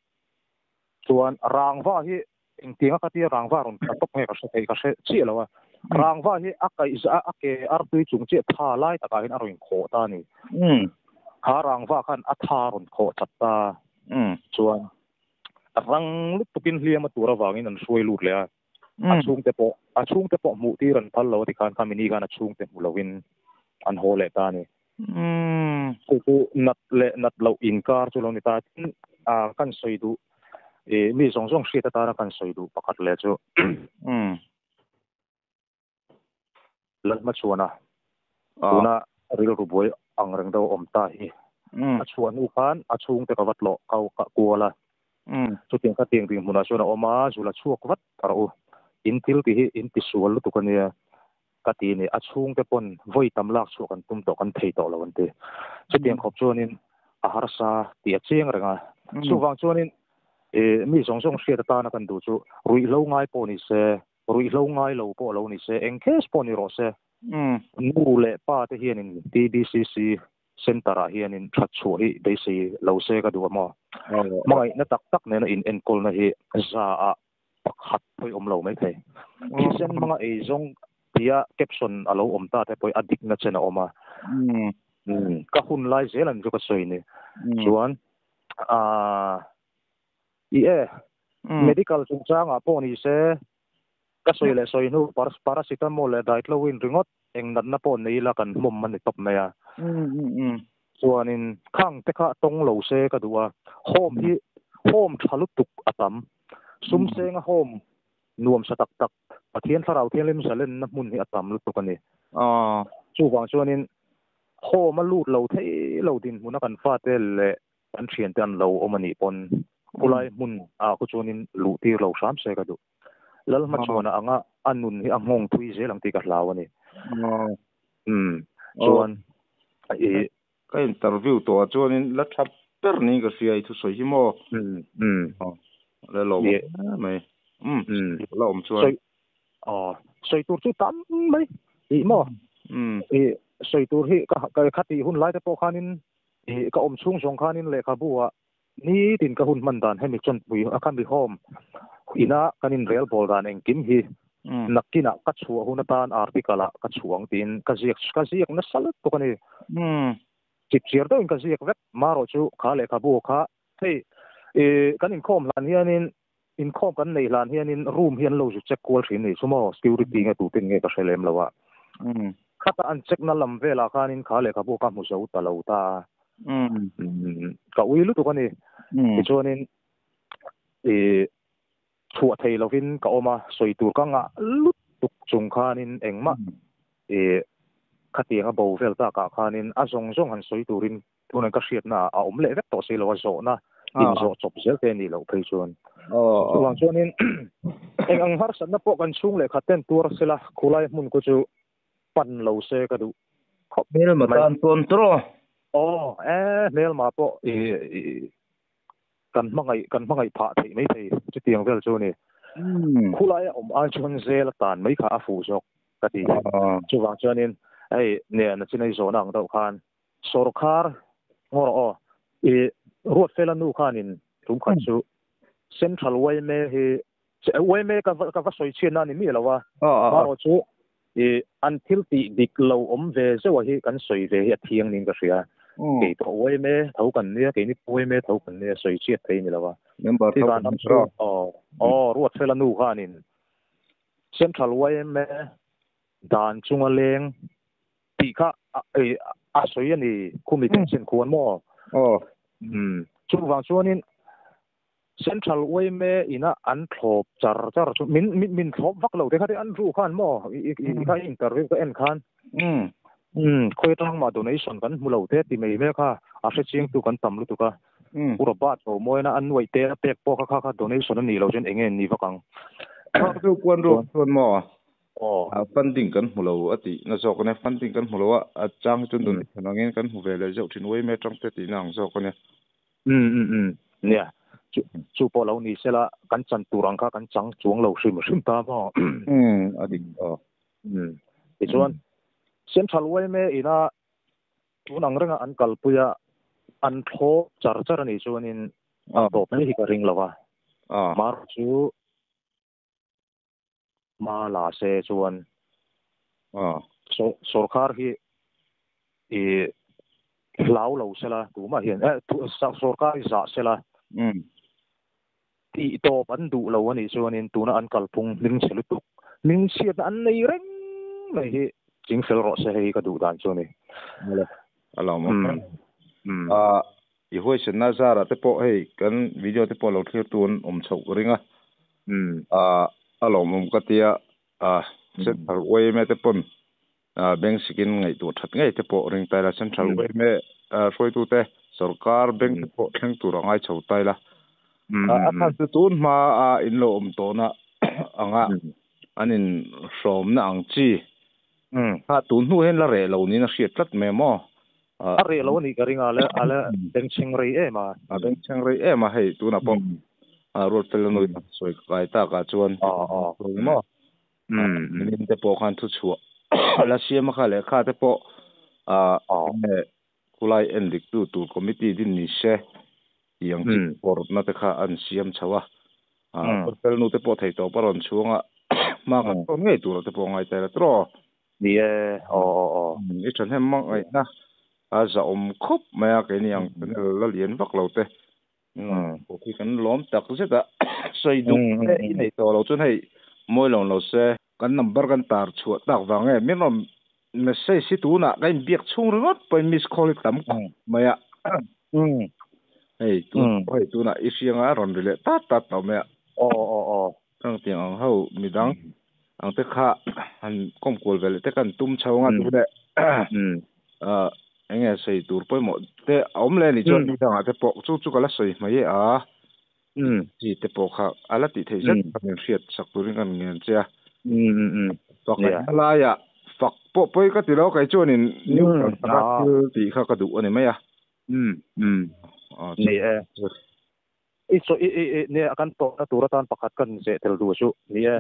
Speaker 2: chuan rangva hi engtiang a khatia rangva rawn tla tawp nge ka hre thei ka hre chiah lo a rangva hi a kaih a ke artui chung chiah tha lai takah hian a rawn khawh ta a ni. Kha rangva khan a tha rawn khawh chat ta chuan rang lutukin hliam a tur avangin an hruai lut leh a a chhungte pawh hmuh tir an phal lo a ti khan khami ni khan a chhungte hmu lovin an haw leh ta a ni. Chu nat leh nat loh inkar chu lo ni ta kan sawi duh mi zawng zawng hriat atana kan sawi duh pakhat leh chu Lalhmachhuana tuna rilru buai ang reng deuh awm ta hi a chhuah hnu khan a chhungte ka va tlawh ka kual a chutiang kha tiang ding hmunah chuan a awm a zula chhuak vat a rawh u in thil ti hi in ti sual lutuk ania ka ti ni a chhungte pawn vawi tam lak chhuah kan tum tawh kan thei tawh lo an ti chutiang khawp chuanin a harsa tih a chiang reng a chuvang chuanin mi zawng zawng hriat atana kan duh chu ruihhlo ngai pawh ni se ruihhlo ngai lo pawh lo ni se eng case pawh ni rawh se nu leh pa te hianin TBCC center ah hianin that chhuah hi beisei lo se ka duh a maw hmangaihna tak tak nena in enkawlna hi za a pakhat pawh awm lo mai thei thisen hmanga eizawng tia caption a lo awm ta te pawh a dikna chen a awm a ka hun lai zel an chu ka sawi ni chuan i e medical chungchangah pawh ni se ka sawi leh sawi hnu paracetamol leh diclofenac ringawt eng natna pawh nei ila kan hmawm a ni tawp mai a chuanin khang te kha tawng lo se ka duh a home hi home tha lutuk a tam sum senga home nuam sa tak tak Pathian thlarau thianghlim zalen na hmun hi a tam lutuk a ni. Chuvang chuanin home a lut lo thei lo din hmuna kan fate leh kan thiante an lo awm a nih pawn khulai hmun a khu chuanin luh tir lo hram se ka duh. Lalhmachhuana anga a nun hi a nghawng thui zel ang tih ka hlau a ni. Chuan
Speaker 1: ka interview tawh ah chuanin la tha ber niin ka hria i thusawi hi maw? Le lo mai. La awm chuan.
Speaker 2: Sawi tur chu tam mai i maw? Sawi tur hi ka khati hun lai te pawh khanin ka awm chhung zawng khanin lehkhabu ah ni tin ka hun hman dan hemi chawnpui a khami home ina kan in rel bawl dan engkim hi nakkinah ka chhuah hun atan article ah ka chhuang tiin ka ziak nasa lutuk a ni. Chipchiar deuhin ka ziak vek marawh chu kha lehkhabu kha hei kan inkhawm hlan hianin inkhawm kan nei hlan hianin room hi an lo zu check kual thin ni chu maw security nge tuten nge ka hre lem lo a khata an check na lam velah khanin kha lehkhabu kha hmu zo ta lo ta ka ui lutuk a ni. Tichuanin chhuah thei lovin ka awm a sawi tur ka ngah lutuk chung khanin engmah khatiang a bo vel takah khanin a zawng zawng han sawi turin tunan ka hriatna a awm leh vek tawh si lo a zawhna in zawh chawp zel te ni loh phei chuan. Chuvang chuanin eng ang harsatna pawh kan chhung leh khat ten tuar sela khulai hmun ku chu pan lo se ka duh khawp
Speaker 1: hmelma tan chuan tawh.
Speaker 2: Hmelma pawh kan hmangaih phah theih mai thei chutiang vel chu ni. Khulai a awm ai chuan zel atan mai kha a fuh zawk ka ti. Chuvang chuanin hei ne na chinai zawhna ang deuh khan sorkar ngaw rawh aw i Ruatfela nu khanin tum khat chu Central YMA hi YMA ka va ka va sawi chhiatna a ni miah lo a, marawh chu i an thil tih dik lo awm ve zeuh a hi kan sawi ve hi a thiang niin ka hria. Kei pawh YMA tho kan nia, keini pawh YMA tho kan nia, sawi chhiat thei a ni lo a.
Speaker 1: Member tho kan ni rawh.
Speaker 2: Aw aw Ruatfela nu khanin Central YMA dan chunga leng tih kha a sawi a ni khumi chanchin khuan maw?
Speaker 1: Aw.
Speaker 2: Chuvang chuanin Central YMA ina an thlawp char char chu min min min thlawp vak lo te kha te an ru khan maw i kha interview ka en khan khawi atang mah donation kan hmu lo te ti mai mek a a hre chiang tu kan tam lutuk a Pu Robert Romawina a nuaih te a pek pawh kha kha kha donation a nih loh chuan eng nge ni vak ang.
Speaker 1: Kha chu kuan ruak chuan maw Funding kan hmu lo a tih na zawk a nia, funding kan hmu lo a, a chang hi chuan donation angin kan hmu ve leh zeuh thin uai mai atang te tihna ang zawk a nia.
Speaker 2: Umm umm umm nia, chu chu pawh lo ni sela kan chan tur ang kha kan chang chuang lo hrim hrim ta maw?
Speaker 1: Umm a dik aw.
Speaker 2: Umm tichuan Central yma ina tun ang renga an kalpui a, an thlawp char char a nih chuanin a tawp mai hi ka ring lo a, mar chu Hma la se chuan sorkar hi i hlau lo sela tumah hian sorkar hi zah sela tih tawp an duh lo a nih chuanin tuna an kalphung hming chhe lutuk hming chhiatna an nei reng mai hi chingfel rawh se hei hi ka duh dan chu a ni.
Speaker 1: A lo awm a. I huaisenna zarah te pawh hei kan video te pawh lo thlir tu an awm chhoh ka ring a. A lawmawm ka tia Central YMA te pawn bank sikin ngaihtuah that ngei te pawh ring taila Central YMA hruaitute sorkar bank te pawh thleng tur a ngai chho taila. A khan chu tun hma a in lo awm tawhna anga an in hrawmna ang chi kha tun hnu hian la reh lo niin a hriat tlat mai maw?
Speaker 2: A reh lo a nih ka ring a, a la bengchheng rei em a.
Speaker 1: A bengchheng rei em a, hei tunah pawh Ruatfela nui sawi kai takah chuan maw? Min te pawh khan thuchhuah la siam a kha lehkha te pawh Khulai en diktu tur committee din ni se tih ang chi pawrhna te kha an siam chho a. Ruatfela nu te pawh thei tawp a rawn chhuang a, hma kan tawn ngei tur te pawh ngai ta ila tawh.
Speaker 2: Ni e, aw aw aw.
Speaker 1: I thahnem hmangaihna a zahawm khawp mai a, keini ang channel la lian vak lo te pawh khi kan lawm tak zet a, sawi duh te i nei tawh lo chuan hei mawi lo lo se. Kan number kan tar chhuah tak vang nge min rawn message hi tunah ka inbiak chhung ringawt pawhin miss call hi tam khawp mai a, hei tun hei tunah i hrianga a rawn ri leh tat tat tawh mai a.
Speaker 2: Aw aw aw.
Speaker 1: Khangtiang ang ho midang ang te kha han kawm kual ve leh te kan tum chho anga tu leh eng nge sawi tur pawimawh te a awm leh anih chuan midangah te pawh chu chu ka la sawi mai e a chi te pawh kha a la tih theih zet kan inhriat sak turin kan ngen che a fak a laiah fak pawh pawi ka ti lo kei chuanin neutral taka thil tih kha ka duh a ni mai a.
Speaker 2: Ni e. I saw i i i nia kan tawhna tur atan pakhat kan zeh tel duh chu ni e.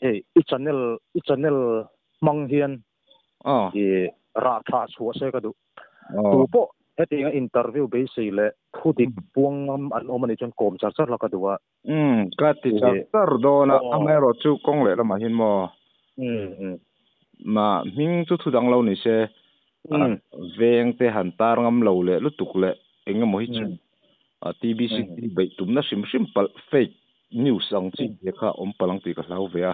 Speaker 2: Hei i channel i channel hmang hian i rah tha chhuah se ka duh. Tu pawh hetianga interview beisei leh thu dik puang ngam an awm anih chuan kawm char char la ka duh a.
Speaker 1: Umm ka ti char char dawn a, amaherawh chu kawng leh lamah hian maw ma hming chu thu dang lo ni se veng te han tar ngam lo leh lutuk leh eng emaw hi chu TBC beih tumna hrim hrim palh fake news ang chi te kha awm palh ang tih ka hlau ve a.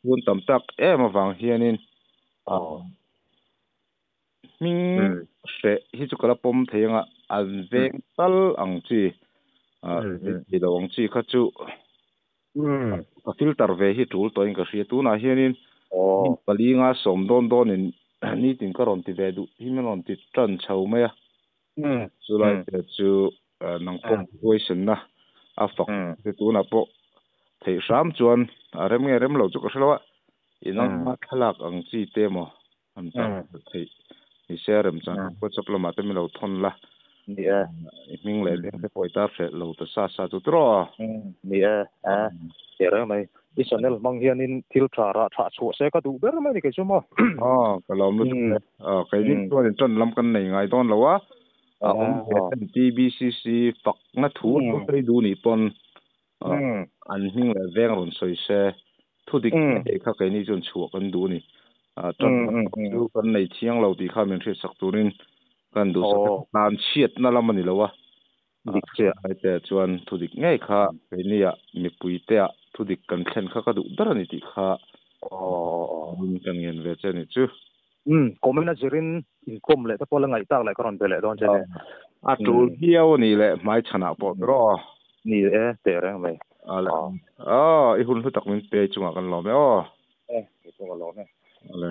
Speaker 1: Chuan tam tak em avang hianin hming hreh hi chu ka la pawm thei anga an veng tal ang chi ti lo ang chi kha chu ka filter ve hi tul tawhin ka hria tunah hianin mi pali nga sawm dawn dawnin nitin ka rawn ti ve duh hi min rawn ti tan chho mai a chulai te chu nang pawh huaisenna a fak te tunah pawh theih hram chuan a rem nge rem lo chu ka hre lo a inang thlalak ang chi te maw An tan theih ni se remchang WhatsApp lamah te min lo thawn la.
Speaker 2: Ni e.
Speaker 1: I hming leh veng te pawh i tar hreh lo ta sa sa chu tiraw?
Speaker 2: Ni e. A te reng mai. I channel hmang hianin thil tha rah tha chhuah se ka duh ber mai ni kei chu maw.
Speaker 1: Aw ka lawm lutuk e. Aw keini chuan in tan lam kan nei ngai dawn lo a. A awm ve ten TBCC fakna thu lo sawi duh nih pawn an hming leh veng rawn sawi se thu dik ngei kha keini chuan chhuah kan duh a ni. Tan lam chu kan nei thiang lo tih kha min hriatsak turin kan duhsak a, tan chhiatna lam a ni lo a.
Speaker 2: Dik chiah.
Speaker 1: Hete chuan thu dik ngei kha keiniah mipuiteah thu dik kan thlen kha ka duh ber a ni tih kha kan ngen ve che a nih chu.
Speaker 2: Comment a zirin inkawm leh te pawh la ngaih tak leh ka rawn be leh dawn che nia.
Speaker 1: A tul viau a nih leh hmai chhanah pawh tiraw.
Speaker 2: Ni e, teh reng mai.
Speaker 1: Ale. Aw, i hun hlu tak min pe chungah kan lawm e aw.
Speaker 2: E, kei pawh ka lawm e.
Speaker 1: Ale.